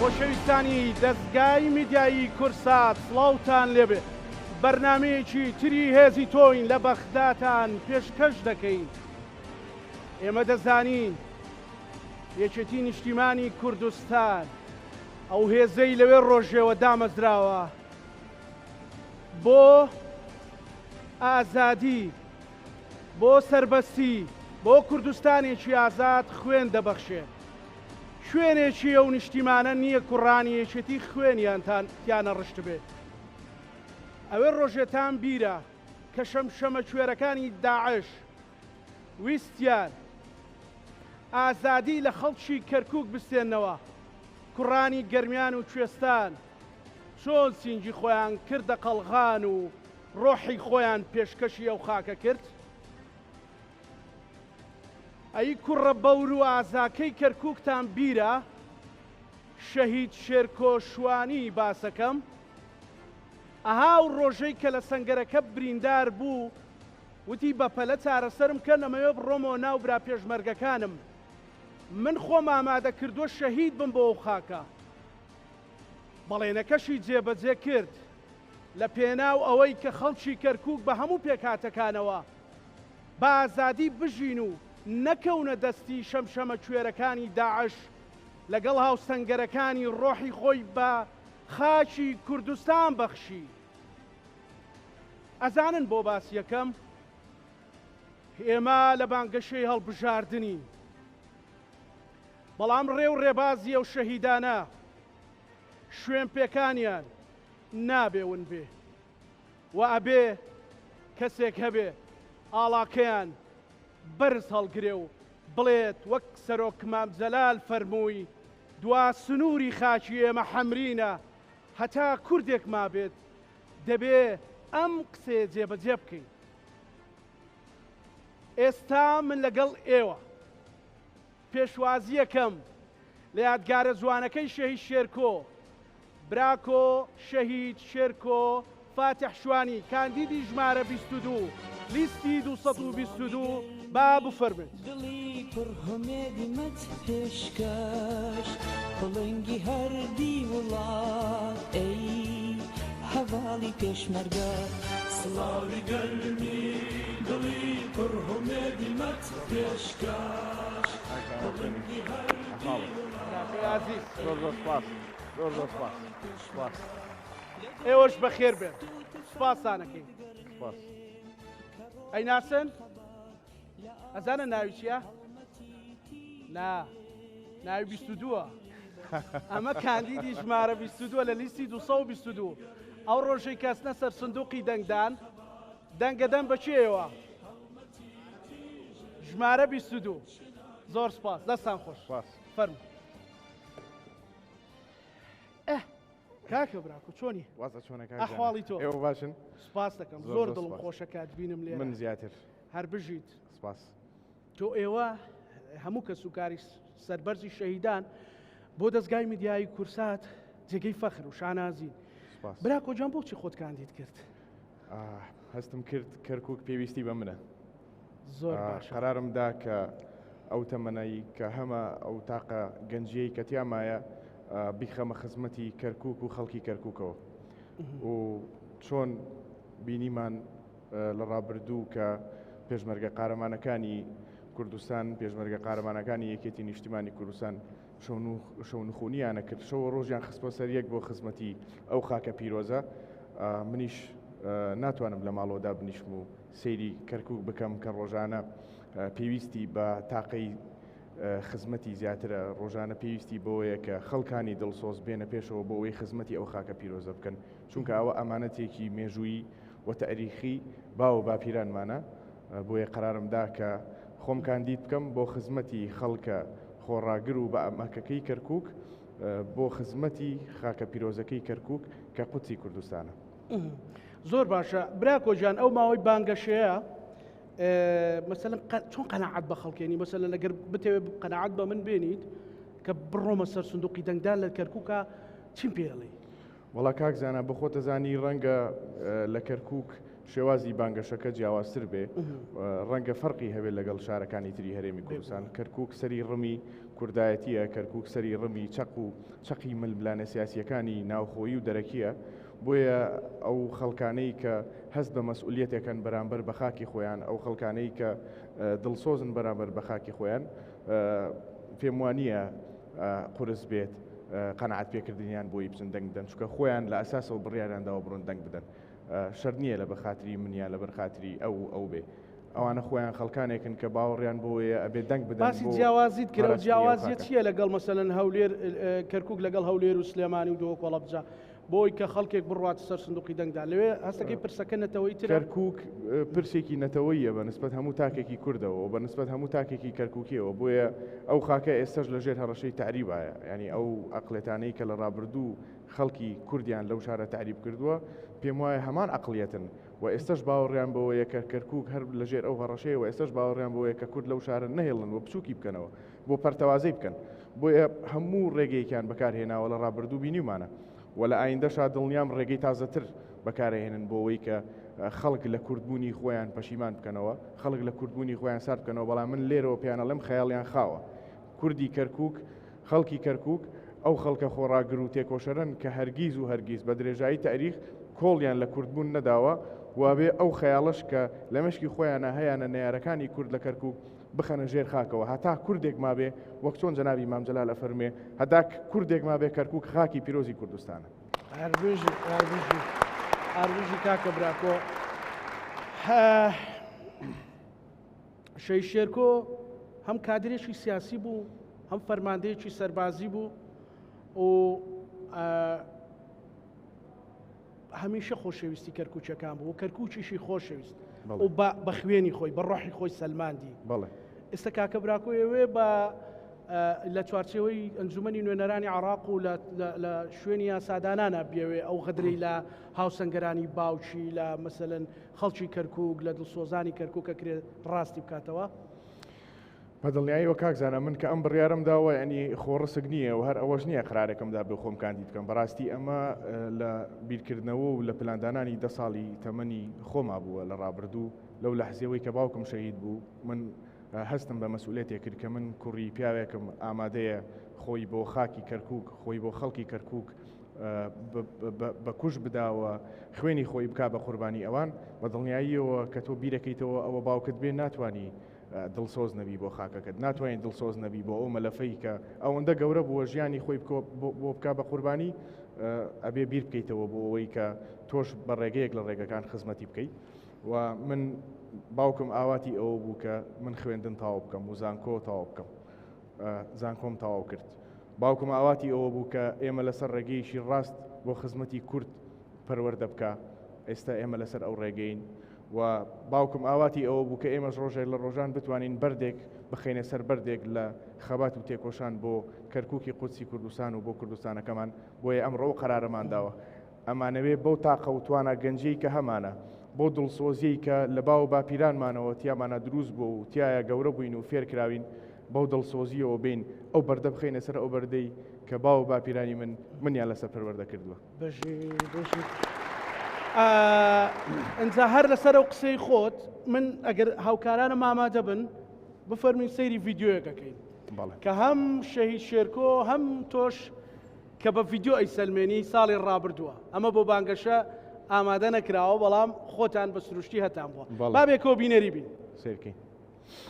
خۆشەویستانی دەزگای میدیایی کورسات سڵاوتان لێبێ بەرنمەیەکی تری هێزی تۆین لە بەغداتان پێشکەش دەکەین ئێمە دەزانین یەکێتی نیشتیمانی کوردستان ئەو هێزەی لەوێ ڕۆژێوە دامەزراوە بۆ ئازادی بۆ سەربەستی بۆ کوردستانێکی ئازاد خوێن دەبەخشێ. شوێنێکی ئەو نیشتیمانە نییە کوڕانی یەکێتی خوێنیان تیا نەڕشتبێ. ئەوێ ڕۆژێتان بیرە کە شەمشەمەکوێرەکانی داعش ویستیان ئازادی لە خەڵکی کەرکوک بستێننەوە، کوڕانی گەرمیان و کوێستان چۆن سینگی خۆیان کردە قەڵغان و ڕۆحی خۆیان پێشکەشی ئەو خاکە کرد؟ ئەی کوڕە بەور و ئازاکەی کەرکوکتان بیرە؟ شەهید شێرکۆ شوانی باسەکەم؟ ئەها ئەو ڕۆژەی کە لە سەنگەرەکە بریندار بوو وتی بەپەلە چارەسەرم کەن ئەمەوێ بڕۆمەوە ناو برا پێشمەرگەکانم من خۆم ئامادە کردووە شەهید بم بۆ ئەو خاکە بەڵێنەکەشی جێبەجێ کرد لە پێناو ئەوەی کە خەڵکی کەرکوک بە هەموو پێکهاتەکانەوە بە ئازادی بژین و نەکەونە دەستی شەمشەمە کوێرەکانی داعش لەگەڵ هاوسەنگەرەکانی ڕۆحی خۆی بە خاکی کوردستان بەخشی. ئەزانن بۆ باسیەکەم؟ ئێمە لە بانگەشەی هەڵبژاردنین، بەڵام ڕێ و ڕێبازی ئەو شەهیدانە شوێنپێکانیان نابێ ون بێ و ئەبێ کەسێک هەبێ ئاڵاکەیان بەرز هەڵگرێ و بڵێت وەک سەرۆک مام جەلال فەرمووی دوا سنووری خاکی ئێمە حەمرینە هەتا کوردێک مابێت دەبێ ئەم قسەیە جێبەجێ بکەین. ئێستا من لەگەڵ ئێوە پێشوازییەکەم لە یادگارە جوانەکەی شەهید شێرکۆ براکۆ شەهید شێرکۆ فاتح شوانی کاندیدی ژمارە 22 لیستی 222 با بفەرمێت. دڵی پڕ هومێدی مەت پێشکەش پڵنگی هەردی وڵات ئەی هەڤاڵی پێشمەرگە. سڵاوی گەرمی دڵی پڕ هومێدی مەت پێشکەش پڵنگی هەردی وڵات. ئازیز زۆر زۆر سپاس زۆر زۆر سپاس سپاس. ئێوەش بەخێر بێن سپاستانەکەین. سپاس. ئەیناسن؟ ئەزانە ناوی چییە؟ نا ناوی 22ە ئەمە کاندیدی ژمارە 22 لە لیستی 222 ئەو ڕۆژەی کەسنە سەر سندوقی دەنگدان دەنگەدەن بە کێیەوە ژمارە 22 زۆر سپاس دەستان خۆش فەرموو کاکە براکو چۆنی وازە چۆنە کاک ئەحواڵی تۆ ئێوە باشن سپاس دەکەم زۆر دڵم خۆشە کات بینم لێ من زیاتر هەر بژیت سپاس. تۆ ئێوە هەموو کەسوکاری سەربەرزی شەهیدان بۆ دەزگای میدیایی کورسات جێگەی فەخر و شانازین. براکۆ جان بۆچی خۆت کاندید کرد؟ هەستم کرد کەرکک پێویستی بە منە. زۆر باشە. قەرارم دا کە ئەو تەمەنەی کە هەمە ئەو تاقە گەنجیەی کە تیامایە بیخەمە خزمەتی کەرکک و خەڵکی کەرککەوە و چۆن بینیمان لە ڕابردوو کە پێشمەرگە قارەمانەکانی کوردستان، پێشمەرگە قارەمانەکانی یەکێتی نیشتیمانی کوردستان شەونخونیانە کرد، شەو و ڕۆژیان خستوە سەر یەک بۆ خزمەتی ئەو خاکە پیرۆزە، منیش ناتوانم لە ماڵەوە دابنیشم و سەیری کەرکوک بکەم کە ڕۆژانە پێویستی بە تاقەی خزمەتی زیاترە، ڕۆژانە پێویستی بەوەیە کە خەڵکانی دڵسۆز بێنە پێشەوە بۆ ئەوەی خزمەتی ئەو خاکە پیرۆزە بکەن، چونکە ئەوە ئەمانەتێکی مێژوویی و تەئریخی باو و باپیرانمانە، بۆیە قەرارم دا کە خۆم کاندید بکەم بۆ خزمەتی خەڵکە خۆڕاگر و بەئەمەکەکەی کەرکووک، بۆ خزمەتی خاکە پیرۆزەکەی کەرکووک کە قودسی کوردستانە. زۆر باشە براکۆ گیان ئەو ماوەی بانگەشەیە مەسەلەن چۆن قەناعەت بە خەڵکێنی مەسەلەن لەگەر بتەوێت قەناعەت بە من بێنیت کە بڕۆمە سەر سندوقی دەنگدان لە کەرکووکە چیم پێڵی وەڵا کاک زانا بەخۆت ئەزانی ڕەنگە لە کەرکوک شێوازی بانگەشەکە جیاوازتر بێ، ڕەنگە فەرقی هەبێ لەگەڵ شارەکانی تری هەرێمی کوردستان. کەرکووک سەری ڕمی کوردایەتییە، کەرکووک سەری ڕمی چەق و چەقی ململانێ سیاسییەکانی ناوخۆیی و دەرەکییە، بۆیە ئەو خەڵکانەی کە هەست بە مەسئولیەتێکەن بەرامبەر بە خاکی خۆیان، ئەو خەڵکانەی کە دڵسۆزن بەرامبەر بە خاکی خۆیان، پێم وانییە قورس بێت قەناعەت پێکردنیان بۆی بچن دەنگ بدەن، چونکە خۆیان لە ئەساسەوە بڕیاریان داوە بڕۆن دەنگ بدەن. شەرت نییە لەبەر خاتری من یان لەبەر خاتری ئەو و ئەو بێ. ئەوانە خۆیان خەڵکانێکن کە باوەڕیان بەوەیە ئەبێ دەنگ بدەن باسی بۆ جیاوازیت کرد، ئەو پاراستنی ئەو جیاوازییە خاکە. چییە لەگەڵ مەسەلەن هەولێر، کەرکووک لەگەڵ هەولێر و سلێمانی و دهۆک و هەڵەبجە بۆی کە خەڵکێک بڕواتە سەر سندوقی دەنگدان لەوێ هەستەکەی پرسەکە نەتەوەیی ترە؟ کەرکووک پرسێکی نەتەوەییە بە نسبەت هەموو تاکێکی کوردەوە و بە نسبەت هەموو تاکێکی کەرکووکییەوە، بۆیە ئەو خاکە ئێستەش لەژێر هەڕەشەی تەعریبایە، یانی ئەو ئەقڵێتانەی کە لە ڕابردوو خەڵکی کوردیان لەو شارە تەعریب کردووە، پێموایە هەمان عەقڵیەتن و ئێستەش باوەڕیان بەوەیە کە کەرکووک هەر لەژێر ئەو هەڕەشەیە و ئێستەش باوەڕیان بەوەیە کە کورد لەو شارە نەهێڵن و بچووکی بکەنەوە بۆ پەرتەوازەی بکەن. بۆیە هەموو ڕێگەیەکیان بەکار هێناوە لە ڕابردوو بینیومانە و لە ئایندەشا دڵنیام ڕێگەی تازەتر بەکارئەهێنن بۆ ئەوەی کە خەڵک لە کوردبوونی خۆیان پەشیمان بکەنەوە، خەڵک لە کوردبوونی خۆیان سارد بکەنەوە، بەڵام من لێرەوە پێیان ئەڵێم خەیاڵیان خاوە. کوردی کەرکووک، خەڵکی کەرکووک ئەو خەڵکە خۆڕاگر و تێکۆشەرەن کە هەرگیز و هەرگیز بە درێژایی تاریخ کۆڵیان لە کوردبوون نەداوە و ئەبێ ئەو خەیاڵەش کە لە مێشکی خۆیانا هەیانە نەیارەکانی کورد لە کەرکووک بخەنە ژێر خاکەوە هەتا کوردێک مابێ وەک چۆن جەنابی مام جەلال ئەفەرموێ هەتا کوردێک مابێ کەرکووک خاکی پیرۆزی کوردستانە. هەر بژی هەر بژی هەر بژی کاکە براکۆ. شەهید شێرکۆ هەم کادرێکی سیاسی بوو هەم فەرماندەیەکی سەربازی بوو و هەمیشە خۆشەویستی کەرکوچەکان بوو و کەرکوچیشی خۆشەویست و بە خوێنی خۆی بە ڕۆحی خۆی سەلماندی بەڵێ ئێستا کاکە براکۆ ئێوێ بە لە چوارچێوەی ئەنجومەنی نوێنەرانی عراق و لە شوێنی یاسادانانە بێوێ ئەو غەدرەی لە هاوسەنگەرانی باوکی لە مەسەلەن خەڵکی کەرکوک لە دڵسۆزانی کەرکوک ئەکرێ ڕاستی بکاتەوە؟ بە دڵنیاییەوە کاک زانا من کە ئەم بڕیارەم داوە یانی خۆڕسک نییە و هەر ئەوەش نییە قرارێکم دابێ خۆم کاندید بکەم بەڕاستی ئەمە لە بیرکردنەوە و لە پلاندانانی دە ساڵی تەمەنی خۆما بووە لە ڕابردوو لەو لەحزەوەی کە باوکم شەهید بوو من هەستم بە مەسئولێتێک کرد کە من کوڕی پیاوێکم ئامادەیە خۆی بۆ خاکی کەرکوک خۆی بۆ خەڵکی کەرکوک بە کوشت بدا و خوێنی خۆی بکا بە قوربانی ئەوان، بە دڵنیاییەوە کە تۆ بیرەکەیتەوە ئەوە باوکت بێ ناتوانی دڵسۆز نەبی بۆ خاکەکەت، ناتوانی دڵسۆز نەبی بۆ ئەو مەلەفەی کە ئەوەندە گەورە بووە ژیانی خۆی بۆ بکا بە قوربانی، ئەبێ بیر بکەیتەوە بۆ ئەوەی کە تۆش بە ڕێگەیەک لە ڕێگەکان خزمەتی بکەی و من باوکم ئاواتی ئەوە بوو کە من خوێندن تەواو بکەم و زانکۆ تەواو بکەم. زانکۆم تەواو کرد. باوکم ئاواتی ئەوە بوو کە ئێمە لەسەر ڕێگەیەکی ڕاست بۆ خزمەتی کورد پەروەردە بکا، ئێستا ئێمە لەسەر ئەو ڕێگەین و باوکم ئاواتی ئەوە بوو کە ئێمەش ڕۆژێک لە ڕۆژان بتوانین بەردێک بخەینە سەر بەردێک لە خەبات و تێکۆشان بۆ کەرکووکی قودسی کوردستان و بۆ کوردستانەکەمان، بۆیە ئەمڕۆ ئەو قەرارەمان داوە. ئەمانەوێ بەو تاقە و توانا گەنجیەی کە هەمانە، بەو دڵسۆزیەی کە لە باو و باپیرانمانەوە تیامانا دروست بووە و تیایا گەورە بووین و فێر کراوین، بەو دڵسۆزییەوە بێین ئەو بەردە بخەینە سەر ئەو بەردەی کە باو و باپیرانی من منیان لەسەر پەروەردە کردووە. بژی بژی ئینجا هەر لەسەر ئەو قسەی خۆت من ئەگەر هاوکارانم ئامادە بن بفەرموین سەیری ڤیدیۆیەک ئەکەین بەڵێ. کە هەم شەهید شێرکۆ هەم تۆش کە بە ڤیدیۆ ئەیسەلمێنی ساڵی ڕابردووە ئەمە بۆ بانگەشە ئامادە نەکراوە بەڵام خۆتان بە سروشتی هەتان بووە با بێکەوە بینەری بین. سەیرکەین.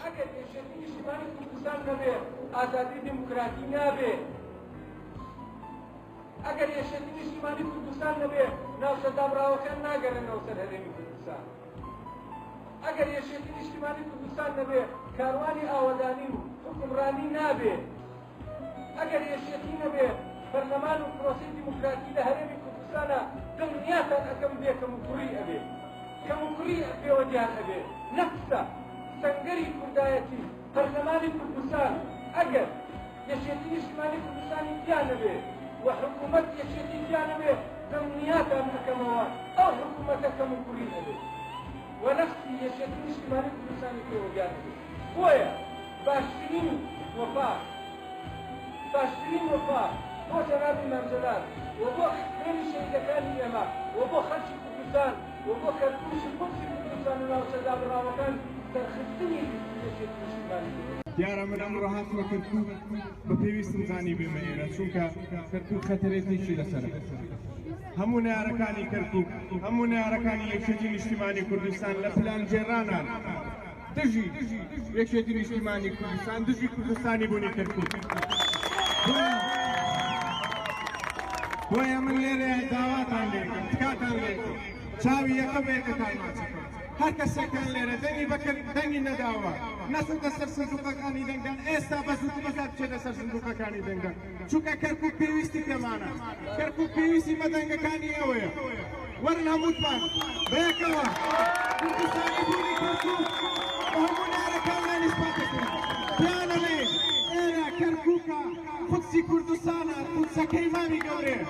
ئەگەر یەکێتی نیشتیمانی کوردستان نەبێ ئازادی دیموکراتی نابێ. ئەگەر یەکێتی نیشتیمانی کوردستان نەبێ ناوچە دابڕاوەکان ناگەرێنەوە سەر هەرێمی کوردستان. ئەگەر یەکێتی نیشتیمانی کوردستان نەبێ کاروانی ئاوەدانی و حوکمڕانی نابێ. ئەگەر یەکێتی نەبێ پەرلەمان و پرۆسەی دیموکراتی لە هەرێمی کوردستانا دڵنیاتان ئەکەم بێ کەموکوڕی ئەبێ. کەموکوڕی پێوە دیار ئەبێ. نەفسە سەنگەری کوردایەتی پەرلەمانی کوردستان ئەگەر یەکێتی نیشتیمانی کوردستانی تیا نەبێ و حکوومەت یەکێتی تیا نەبێ دڵنیاتان ئەکەمەوە ئەو حکوومەتە کەموکوڕی ئەبێ و نەفسی یەکێتی نیشتیمانی کوردستانی پێوە دیار ئەبێ. بۆیە باشترین وەفا باشترین وەفا بۆ جەنابی مام جەلال و بۆ خوێنی شەهیدەکانی ئێمە و بۆ خەڵکی کوردستان. و بۆ کەرکووکی قودسی کوردستان و ناوچە دابڕاوەکان سەرخستنی یەکێتی نیشتیمانی کوردستان. دیارە من ئەمڕۆ هاتمە کەرکوک بە پێویستم زانی بێمە ئێرە چونکە کەرکوک خەتەرێتێکی لەسەرە هەموو نەیارەکانی کەرکوک هەموو نەیارەکانی یەکێتی نیشتیمانی کوردستان لە پلانگێڕانان دژی یەکێتی نیشتیمانی کوردستان دژی کوردستانی بوونی کەرکوک بۆیە من لێرە داواتان لێکم تکاتان لێکم چاوی یەکە بە یەکەتان ماچەکەم هەر کەسێکتان لێرە دەنگی بەکرد دەنگی نەداوە نەچۆتە سەر سندوقەکانی دەنگدان ئێستا بە زوو بەکات بچێتە سەر سندوقەکانی دەنگدان چونکە کەرکوک پێویستی پێمانە کەرکوک پێویستی بە دەنگەکانی ئێوەیە وەرن هەمووتمان بەیەکەوە کوردستانی بوونی کەرکوک بە هەموو نارەکانمان ئیسپات دەکەین پێیان ئەڵێین ئێرە کەرکوکە قودسی کوردستانە قودسەکەی مامی گەورەیە.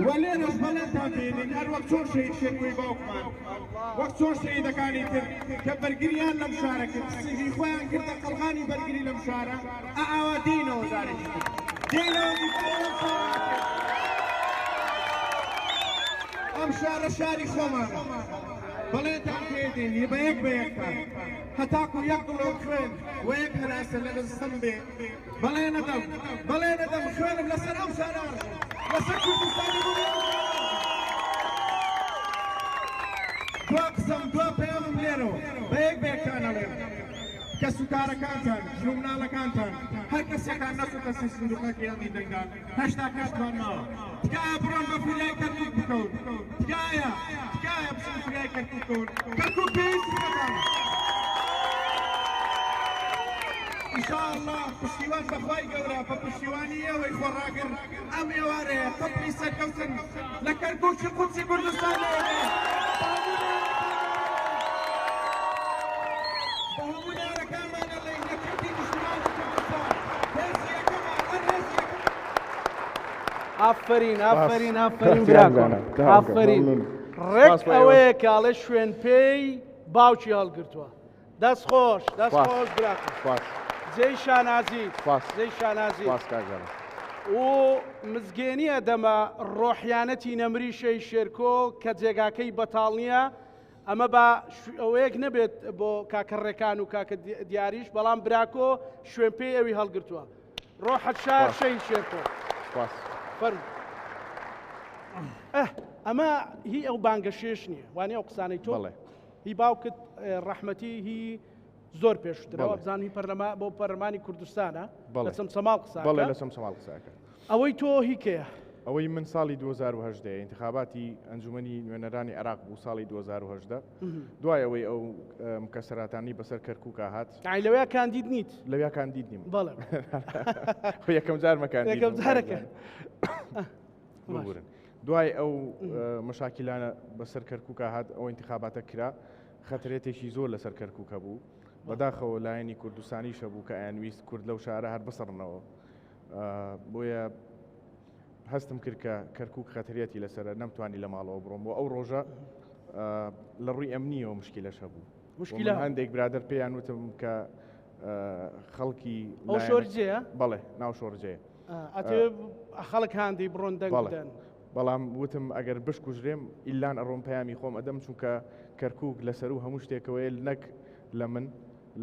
و لێرەش بەڵێنتان پێدەین هەر وەک چۆن شەهید شێرکۆی باوکمان وەک چۆن شەهیدەکانی تر کە بەرگریان لەم شارە کرد سنگی خۆیان کردە قەڵغانی بەرگری لەم شارە ئاوا دێینەوە جارێکی تر دێینەوە دیفاع لەم شارە ئەکەین. ئەم شارە شاری خۆمانە بەڵێنتان پێدەین بە یەک بە یەکتان هەتاکو یەک دڵۆپ خوێن و یەک هەناسە لە دەستم بێ بەڵێن ئەدەم بەڵێن ئەدەم خوێنم لەسەر ئەم شارە ئەڕژێ لەسەر کوردستانی بوونی ئەم شارە ئەڕژێ. دوا قسەم دوا پەیامم لێرەوە بە یەک بە یەکتان ئەڵێم کەسوکارەکانتان ژن و مناڵەکانتان هەر کەسێکان نەچووتە سەر سندوقەکەی هەڵی دەنگدان هێشتا کاتمان ماوە تکایە بڕۆن بە فریای کەرکوک بکەون تکایە تکایە بچن فریای کەرکوک بکەون کەرکوک پێویستی پێتانە ئینشاءاللە پشتیوان بەخوای گەورە بە پشتیوانی ئێوەی خۆڕاگر ئەم ئێوارەیە تەپڵی سەرکەوتن لە کەرکوکی قودسی کوردستان لێدێ بە هەموو نارەکانمان ئەڵێین یەکێتی نیشتمانی کوردستان هێزی یەکەمە هەر هێزی یەکەمە. ئافەرین ئافەرین ئافەرین براکۆ ئافەرین ڕێک ئەوەیە کە ئەڵێ شوێن پێی باوکی هەڵگرتووە دەست خۆش دەست خۆش براکەم جێی شانازیت جێی شانازیت و مزگێنی ئەدەمە ڕۆحیانەتی نەمری شەی شێرکۆ کە جێگاکەی بەتاڵ نییە ئەمە با ئەوەیەک نەبێت بۆ کاکە ڕێکان و کاکە دیاریش بەڵام براکۆ شوێن پێی ئەوی هەڵگرتووە ڕۆحت شاد شەهید شێرکۆ فەرموو ئەمە هی ئەو بانگەشێش نییە وانە ئەو قسانەی تۆ هی باوکت ڕەحمەتی هی زۆر پێشترەوە بزانم هی پەرلەما بۆ پەرلەمانی کوردستانە لە چەمچەماڵ قسە بەڵێ لە چەمچەماڵ قسەکە ئەوەی تۆ هی کێیە؟ ئەوەی من ساڵی 2018 ئینتخاباتی ئەنجومەنی نوێنەرانی عێراق بوو ساڵی 2018 دوای ئەوەی ئەو مکەسەراتانی بەسەر کەرکووکا هات یانی لەویا کاندید نیت؟ لەویا کاندید نیم بەڵێ یەکەم جارمە کاندید یەکەم جارەکە ببورن دوای ئەو مەشاکیلانە بەسەر کەرکووکا هات ئەو ئینتخاباتە کرا خەترێتێکی زۆر لەسەر کەرکووک هەبوو بەداخەوە لایەنی کوردستانیش هەبوو کە ئەیانویست کورد لەو شارە هەر بسڕنەوە بۆیە هەستم کرد کە کەرکووک خەتریەتی لەسەرە نەمتوانی لە ماڵەوە بڕۆم بۆ ئەو ڕۆژە لە ڕووی ئەمنیەوە مشکلەش هەبوو مشکلە هەندێک برادەر پێیان وتم کە خەڵکی ئەو شۆرجەیە بەڵێ ناو شۆرجەیە ئەتەوێ خەڵک هاندەی بڕۆن دەنگ بدەن. بەڵام وتم ئەگەر بشکوژرێم ئیلان ئەڕۆم پەیامی خۆم ئەدەم چونکە کەرکوک لەسەرو هەموو شتێکەوەیە نەک لە من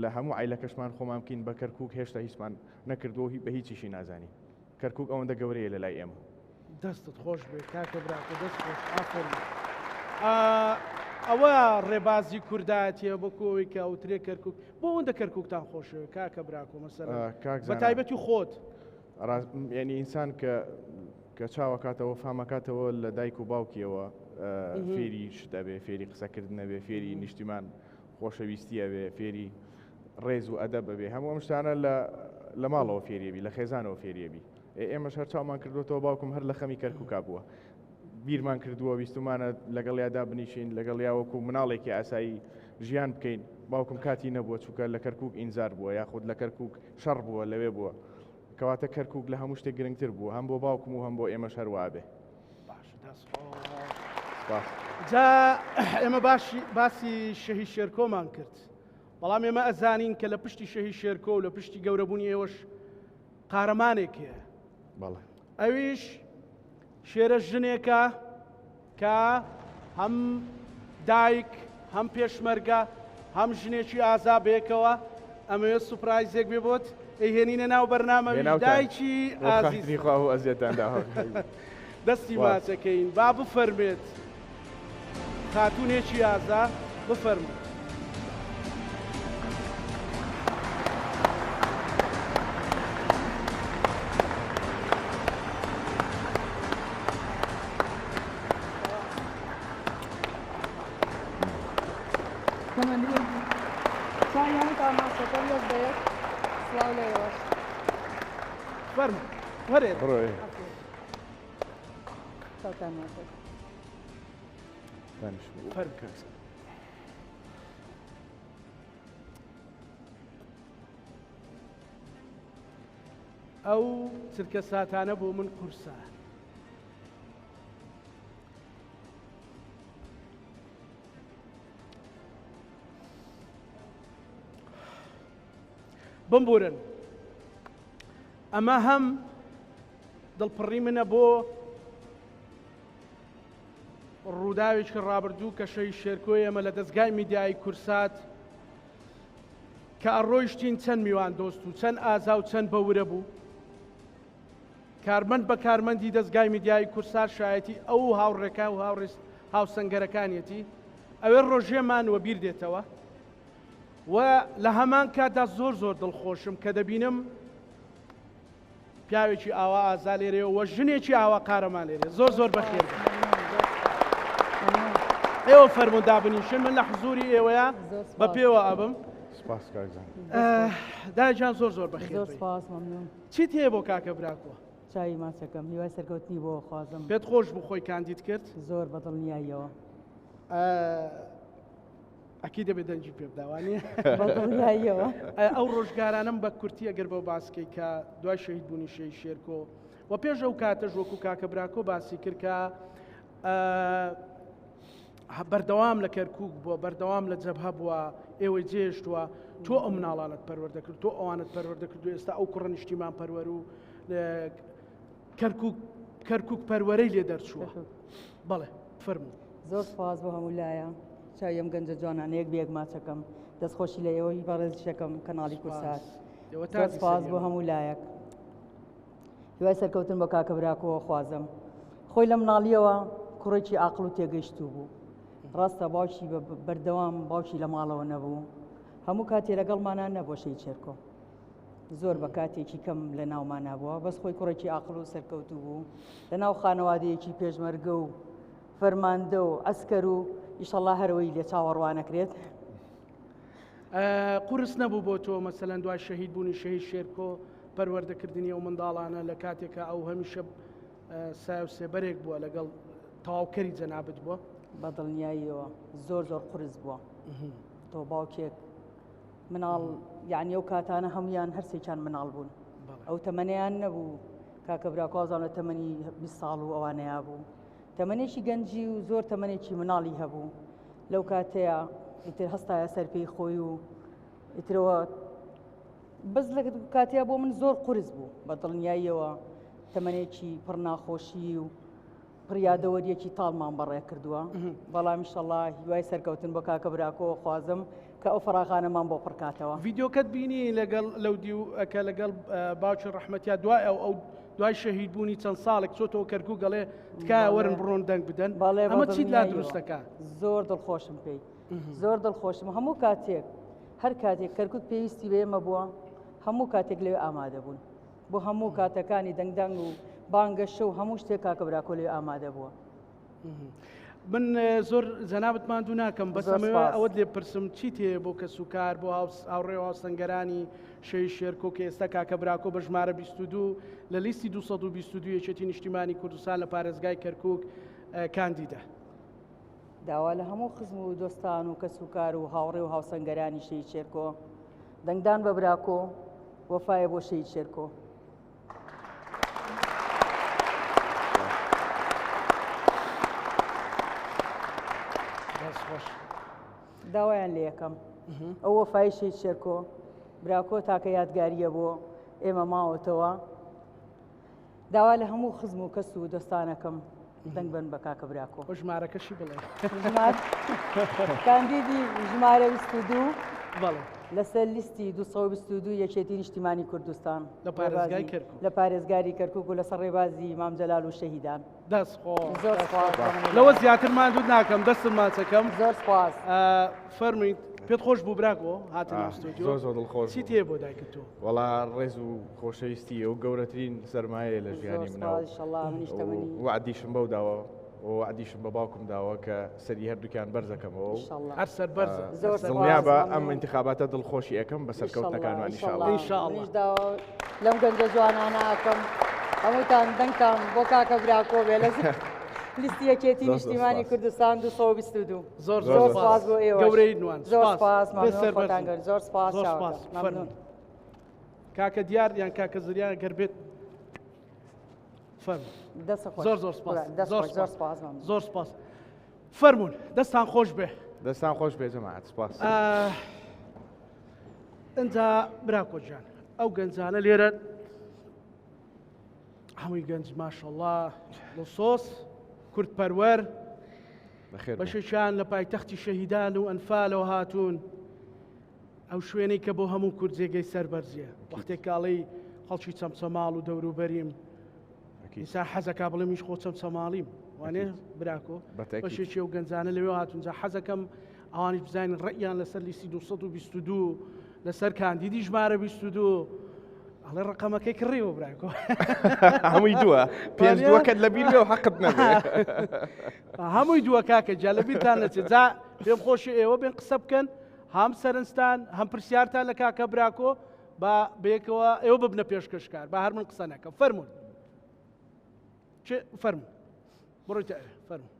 لە هەموو عیلەکەشمان خۆمان بکەین بە کەرکوک هێشتا هیچمان نەکردووە و بە هیچیشی نازانی کەرکوک ئەوەندە گەورەیە لە لای ئێمە. دەستت خۆش بێ کاکە براکۆ دەست خۆش ئافەرین ئەوە ڕێبازی کوردایەتیە وەکو ئەوەی کە ئەوترێ کەرکک بۆ ئەوەندە کەرککتان خۆشەوێ کاکە براکۆ مەسەلەن بە تایبەتی خۆت یعنی ئینسان کە کە چاوەکاتەوە فامەکاتەوە لە دایک و باوکیەوە فێری شت ئەبێ فێری قسەکردن ئەبێ فێری نیشتیمان خۆشەویستی ئەبێ فێری ڕێز و ئەدەب ئەبێ هەموو ئەم شتانە لە لە ماڵەوە فێریەبی لە خێزانەوە فێریەبی ئێمەش هەر چاومان کردوێتەوە باوکم هەر لە خەمی کەرکوکا بووە بیرمان کردووە ویستومانە لەگەڵیا دابنیشین لەگەڵیا وەکو مناڵێکی ئاسایی ژیان بکەین باوکم کاتی نەبووە چونکە لە کەرکک ئینزار بووە یاخود لە کەرکک شەڕ بووە لەوێ بووە کەواتە کەرکک لە هەموو شتێک گرنگتر بوو هەم بۆ باوکم و هەم بۆ ئێمەش هەروە بێ جا ئێمە باشی باسی شەهی شێرکۆمان کرد بەڵام ئێمە ئەزانین کە لە پشتی شەهی شێرکۆ و لە پشتی گەورەبوونی ئێوەش قارەمانێک هەیە بەڵێ ئەویش شێرە ژنێکە کە هەم دایک هەم پێشمەرگە هەم ژنێکی ئازا بێکەوە ئەمەوێت سوپرایزێک بێ بۆت ئەیهێنینە ناو بەرنامە دایکی ئازیز خوا و ئەزیەتان داوە دەستی ماچەکەین با بفەرمێت خاتوونێکی ئازا بفەرموو. فەرموو وەرێ بڕۆێ ئەو چرکە ساتانە بۆ من قورسە. بمبورن ئەمە هەم دڵپڕی منە بۆ ڕووداوێکی ڕابردوو کە شەهید شێرکۆی ئێمە لە دەزگای میدیایی کورسات کە ئەڕۆیشتین چەند میوان دۆست و چەند ئازا و چەند بە ورە بوو کارمەند بە کارمەندی دەزگای میدیایی کورسات شایەتی ئەو هاوڕێکا و هاوڕێ هاوسەنگەرەکانیەتی ئەوێ ڕۆژێمان وەبیر دێتەوە و لە هەمان کاتدا زۆر زۆر دڵخۆشم کە دەبینم پیاوێکی ئاوا ئازا لێرەیە و ژنێکی ئاوا قارەمان لێرەیە زۆر زۆر بەخێر بێن. ئێوە فەرموون دابنیشن من لە حزوری ئێوەیە بە پێوە ئەبم سپاس کاک جان. دایە گیان زۆر زۆر بەخێر زۆر بێی. سپاس مەمنون. چیت هەیە بۆ کاکە براکۆ؟ چاوی ماچەکەم هیوای سەرکەوتنی بۆ خوازم. پێت خۆش بوو خۆی کاندید کرد؟ زۆر بە دڵنیاییەوە. ئەکی دەبێت دەنگی پێ بدا وانیە؟ بە دڵنیاییەوە. ئەو ڕۆژگارانەم بە کورتی ئەگەر بۆ باسکەی کە دوای شەهید بوونی شەهید شێرکۆ و پێش ئەو کاتەش وەکو کاکە براکۆ باسی کرد کە بەردەوام لە کەرکک بووە بەردەوام لە جەبهە بووە ئێوەی جێشتووە تۆ ئەو مناڵانت پەروەردە کرد تۆ ئەوانت پەروەردە کرد و ئێستا ئەو کوڕە نیشتیمان پەروەر و کەرکک کەرکک پەروەرەی لێ دەرچووە بەڵێ فەرموو. زۆر سوپاس بۆ هەموو لایە چاوی ئەم گەنجە جوانانە یەک بە یەک ماچەکەم دەست خۆشی لە ئێوەی بەڕێزیش ئەکەم کەناڵی کورسات زۆر سوپاس بۆ هەموو لایەک هیوای سەرکەوتن بۆ کاکە براکۆ خوازم خۆی لە مناڵیەوە کوڕێکی ئاقل و تێگەیشتوو بوو ڕاستە باوکی بە بەردەوام باوکی لە ماڵەوە نەبوو هەموو کاتێ لەگەڵمانان نەبوو شەی چێرکۆ زۆر بە کاتێکی کەم لە ناومانا بووە بەس خۆی کوڕێکی ئاقل و سەرکەوتوو بوو لە ناو خانەوادەیەکی پێشمەرگە و فەرماندە و عەسکەر و ئیشەڵا هەرەوەی لێ چاوەڕوانەکرێت. قورس نەبوو بۆ تۆ مەسەلەن دوای شەهید بوونی شەهید شێرکۆ پەروەردەکردنی ئەو منداڵانە لە کاتێکا ئەو هەمیشە سایە و سێبەرێک بووە لەگەڵ تەواوکەری جەنابت بووە؟ بە دڵنیاییەوە زۆر زۆر قورس بووە تۆ باوکێک مناڵ یعنی ئەو کاتانە هەمویان هەرسێکیان مناڵ بوون ئەو تەمەنیان نەبوو کاکە براکوازان لە تەمەنی 20 ساڵ و ئەوانەیە بوو تەمەنێکی گەنجی و زۆر تەمەنێکی مناڵی هەبوو لەو کاتەیە ئیتر هەستایە سەر پێی خۆی و ئیترەوە بەس لە کاتیا بۆ من زۆر قورس بوو بە دڵنیاییەوە تەمەنێکی پڕ ناخۆشی و پڕ یادەوەریەکی تاڵمان بەڕێ کردووە بەڵام ئیشەڵا هیوای سەرکەوتن بۆ کاکە براکۆ خوازم کە ئەو فەراغانەمان بۆ پڕکاتەوە. ڤیدیۆکەت بینی لەگەڵ لەو دیو کە لەگەڵ باوکی ڕەحمەتیا دوای ئەو ئەو دوای شەهید بوونی چەند ساڵێک چۆتەوە کەرکوک ئەڵێ تکایە وەرن بڕۆن دەنگ بدەن بەڵێ ئەمە چیت لا دروست دەکا؟ زۆر دڵخۆشم پێی زۆر دڵخۆشم هەموو کاتێک هەر کاتێک کەرکوک پێویستی بە ئێمە بووە هەموو کاتێک لەوێ ئامادە بوون بۆ هەموو کاتەکانی دەنگدان و بانگەشە و هەموو شتێک کاکە براکۆ لەوێ ئامادە بووە. من زۆر جەنابت ماندوو ناکەم بەس ئەمەوێ ئەوەت لێ پرسم چیت هەیە بۆ کەسوکار بۆ هاوڕێ و هاوسەنگەرانی شەهید شێرکۆ کە ئێستا کاکە براکۆ بە ژمارە 22 لە لیستی 222 یەکێتی نیشتیمانی کوردستان لە پارێزگای کەرکوک کاندیدە. داوا لە هەموو خزم و دۆستان و کەسوکار و هاوڕێ و هاوسەنگەرانی شەهید شێرکۆ دەنگدان بە براکۆ وەفایە بۆ شەهید شێرکۆ. داوایان لێ یەکەم ئەو وەفای شەهید شێرکۆ براکۆ تاکە یادگاریە بۆ ئێمە ماوەتەوە. داوا لە هەموو خزم و کەس و دۆستانەکەم دەنگ بەن بە کاکە براکۆ. و ژمارەکەشی بڵێ. ژمار کاندیدی ژمارە 22 بەڵێ. لەسەر لیستی 222 یەکێتی نیشتیمانی کوردستان لە پارێزگای کەرکوک. لە پارێزگاری کەرکوک و لەسەر ڕێبازی مام جەلال و شەهیدان. دەست خۆش. زۆر سوپاس. لەوە زیاتر ماندووت ناکەم دەستم ماچەکەم. زۆر سوپاس. فەرموویت پێت خۆش بوو براکۆ هاتە ناو ستۆدیۆ؟ زۆر زۆر دڵخۆش چیت هەیە بۆ دایکت تۆ؟ وەڵا ڕێز و خۆشەویستی ئەو گەورەترین سەرمایەیە لە ژیانی منەوە وەعدیشم بەو داوە و وەعدیشم بە باوکم داوە کە سەری هەردووکیان بەرزەکەمەوە هەر سەر بەرزە دڵنیابە ئەم ئینتخاباتە دڵخۆشی ئەەکەم بە سەرکەوتنەکانمان ئینشاءاللە ئینشاءاللە لەم گەنجە جوانانە ئەکەم هەمووتان دەنگتان بۆ کاکە براکۆ بێ لە لیستی یەکێتی نیشتیمانی کوردستان 222 زۆر زۆر سپاس بۆ ئێوە گەورەی نوان زۆر سپاس ممنون خۆتان گەر زۆر سپاس زۆر سپاس ممنون کاکە دیار یان کاکە زریان گەر بێت فەرموو زۆر زۆر سپاس زۆر زۆر سپاس زۆر سپاس فەرمونون دەستان خۆش بێ دەستان خۆش بێ جەماعەت سپاس ئەجا براکۆ گیان ئەو گەنجانە لێرە هەمووی گەنج ماشەڵڵا دڵسۆز کوردپەروەر بەشێکیان لە پایتەختی شەهیدان و ئەنفالەوە هاتوون ئەو شوێنەی کە بۆ هەموو کورد جێگەی سەربەرزیە وەختێک کاڵی خەڵکی چەمچەماڵ و دەوروبەریم ئینسان حەزەکا بڵێ منیش خۆ چەمچەماڵیم وانێ براکۆ بەشێکی ئەو گەنجانە لەوێ هاتوون جا حەزەکەم ئەوانیش بزانین ڕێیان لەسەر لیستی 222 لەسەر کاندیدی ژمارە 22 ئەڵێ ڕقەمەکەی کڕیوە براکۆ هەمووی دووە پێنج دووەکەت لە بیر و حەقت نەبێ هەمووی دووە کاکە جا لە بیرتان نەچێت جا پێم خۆشی ئێوە بێن قسە بکەن هەم سەرنجتان هەم پرسیارتان لە کاکە براکۆ با بەیەکەوە ئێوە ببنە پێشکەشکار با هەر من قسە نەکەم فەرموون فەرموو بڕۆیتە ئەوێ فەرموو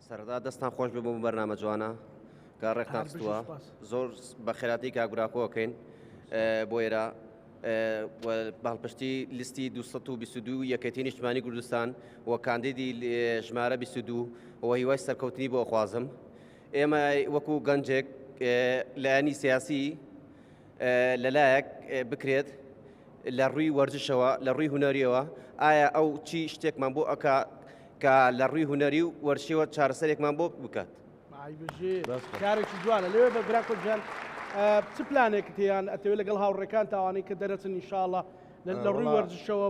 سەرەتا دەستان خۆش بێ بۆ بەرنامە جوانە کە ڕێکتان خستووە زۆر بە خێراتی کاگوراکۆکەین بۆ ئێرە پاڵپشتی لیستی 222 یەکێتی نیشتمانی کوردستان و کاندیدی ژمارە 22 و هیوای سەرکەوتنی بۆ خوازم ئێمە وەکو گەنجێک لایەنی سیاسی لەلایەک بکرێت لە ڕووی وەرزشەوە لە ڕووی هونەریەوە ئایا ئەو چی شتێکمان بۆ ئەک کە لە ڕووی هونەری و وەرشیەوە چارەسەرێکمان بۆ بکات. کارێکی جوانە لەوێ بە براکۆ گیان چ پلانێکت هەیە ئەتەوێت لەگەڵ هاوڕێکان تاوانەی کە دەرەچن ئینشاءڵڵا لە ڕووی وەرزشەوە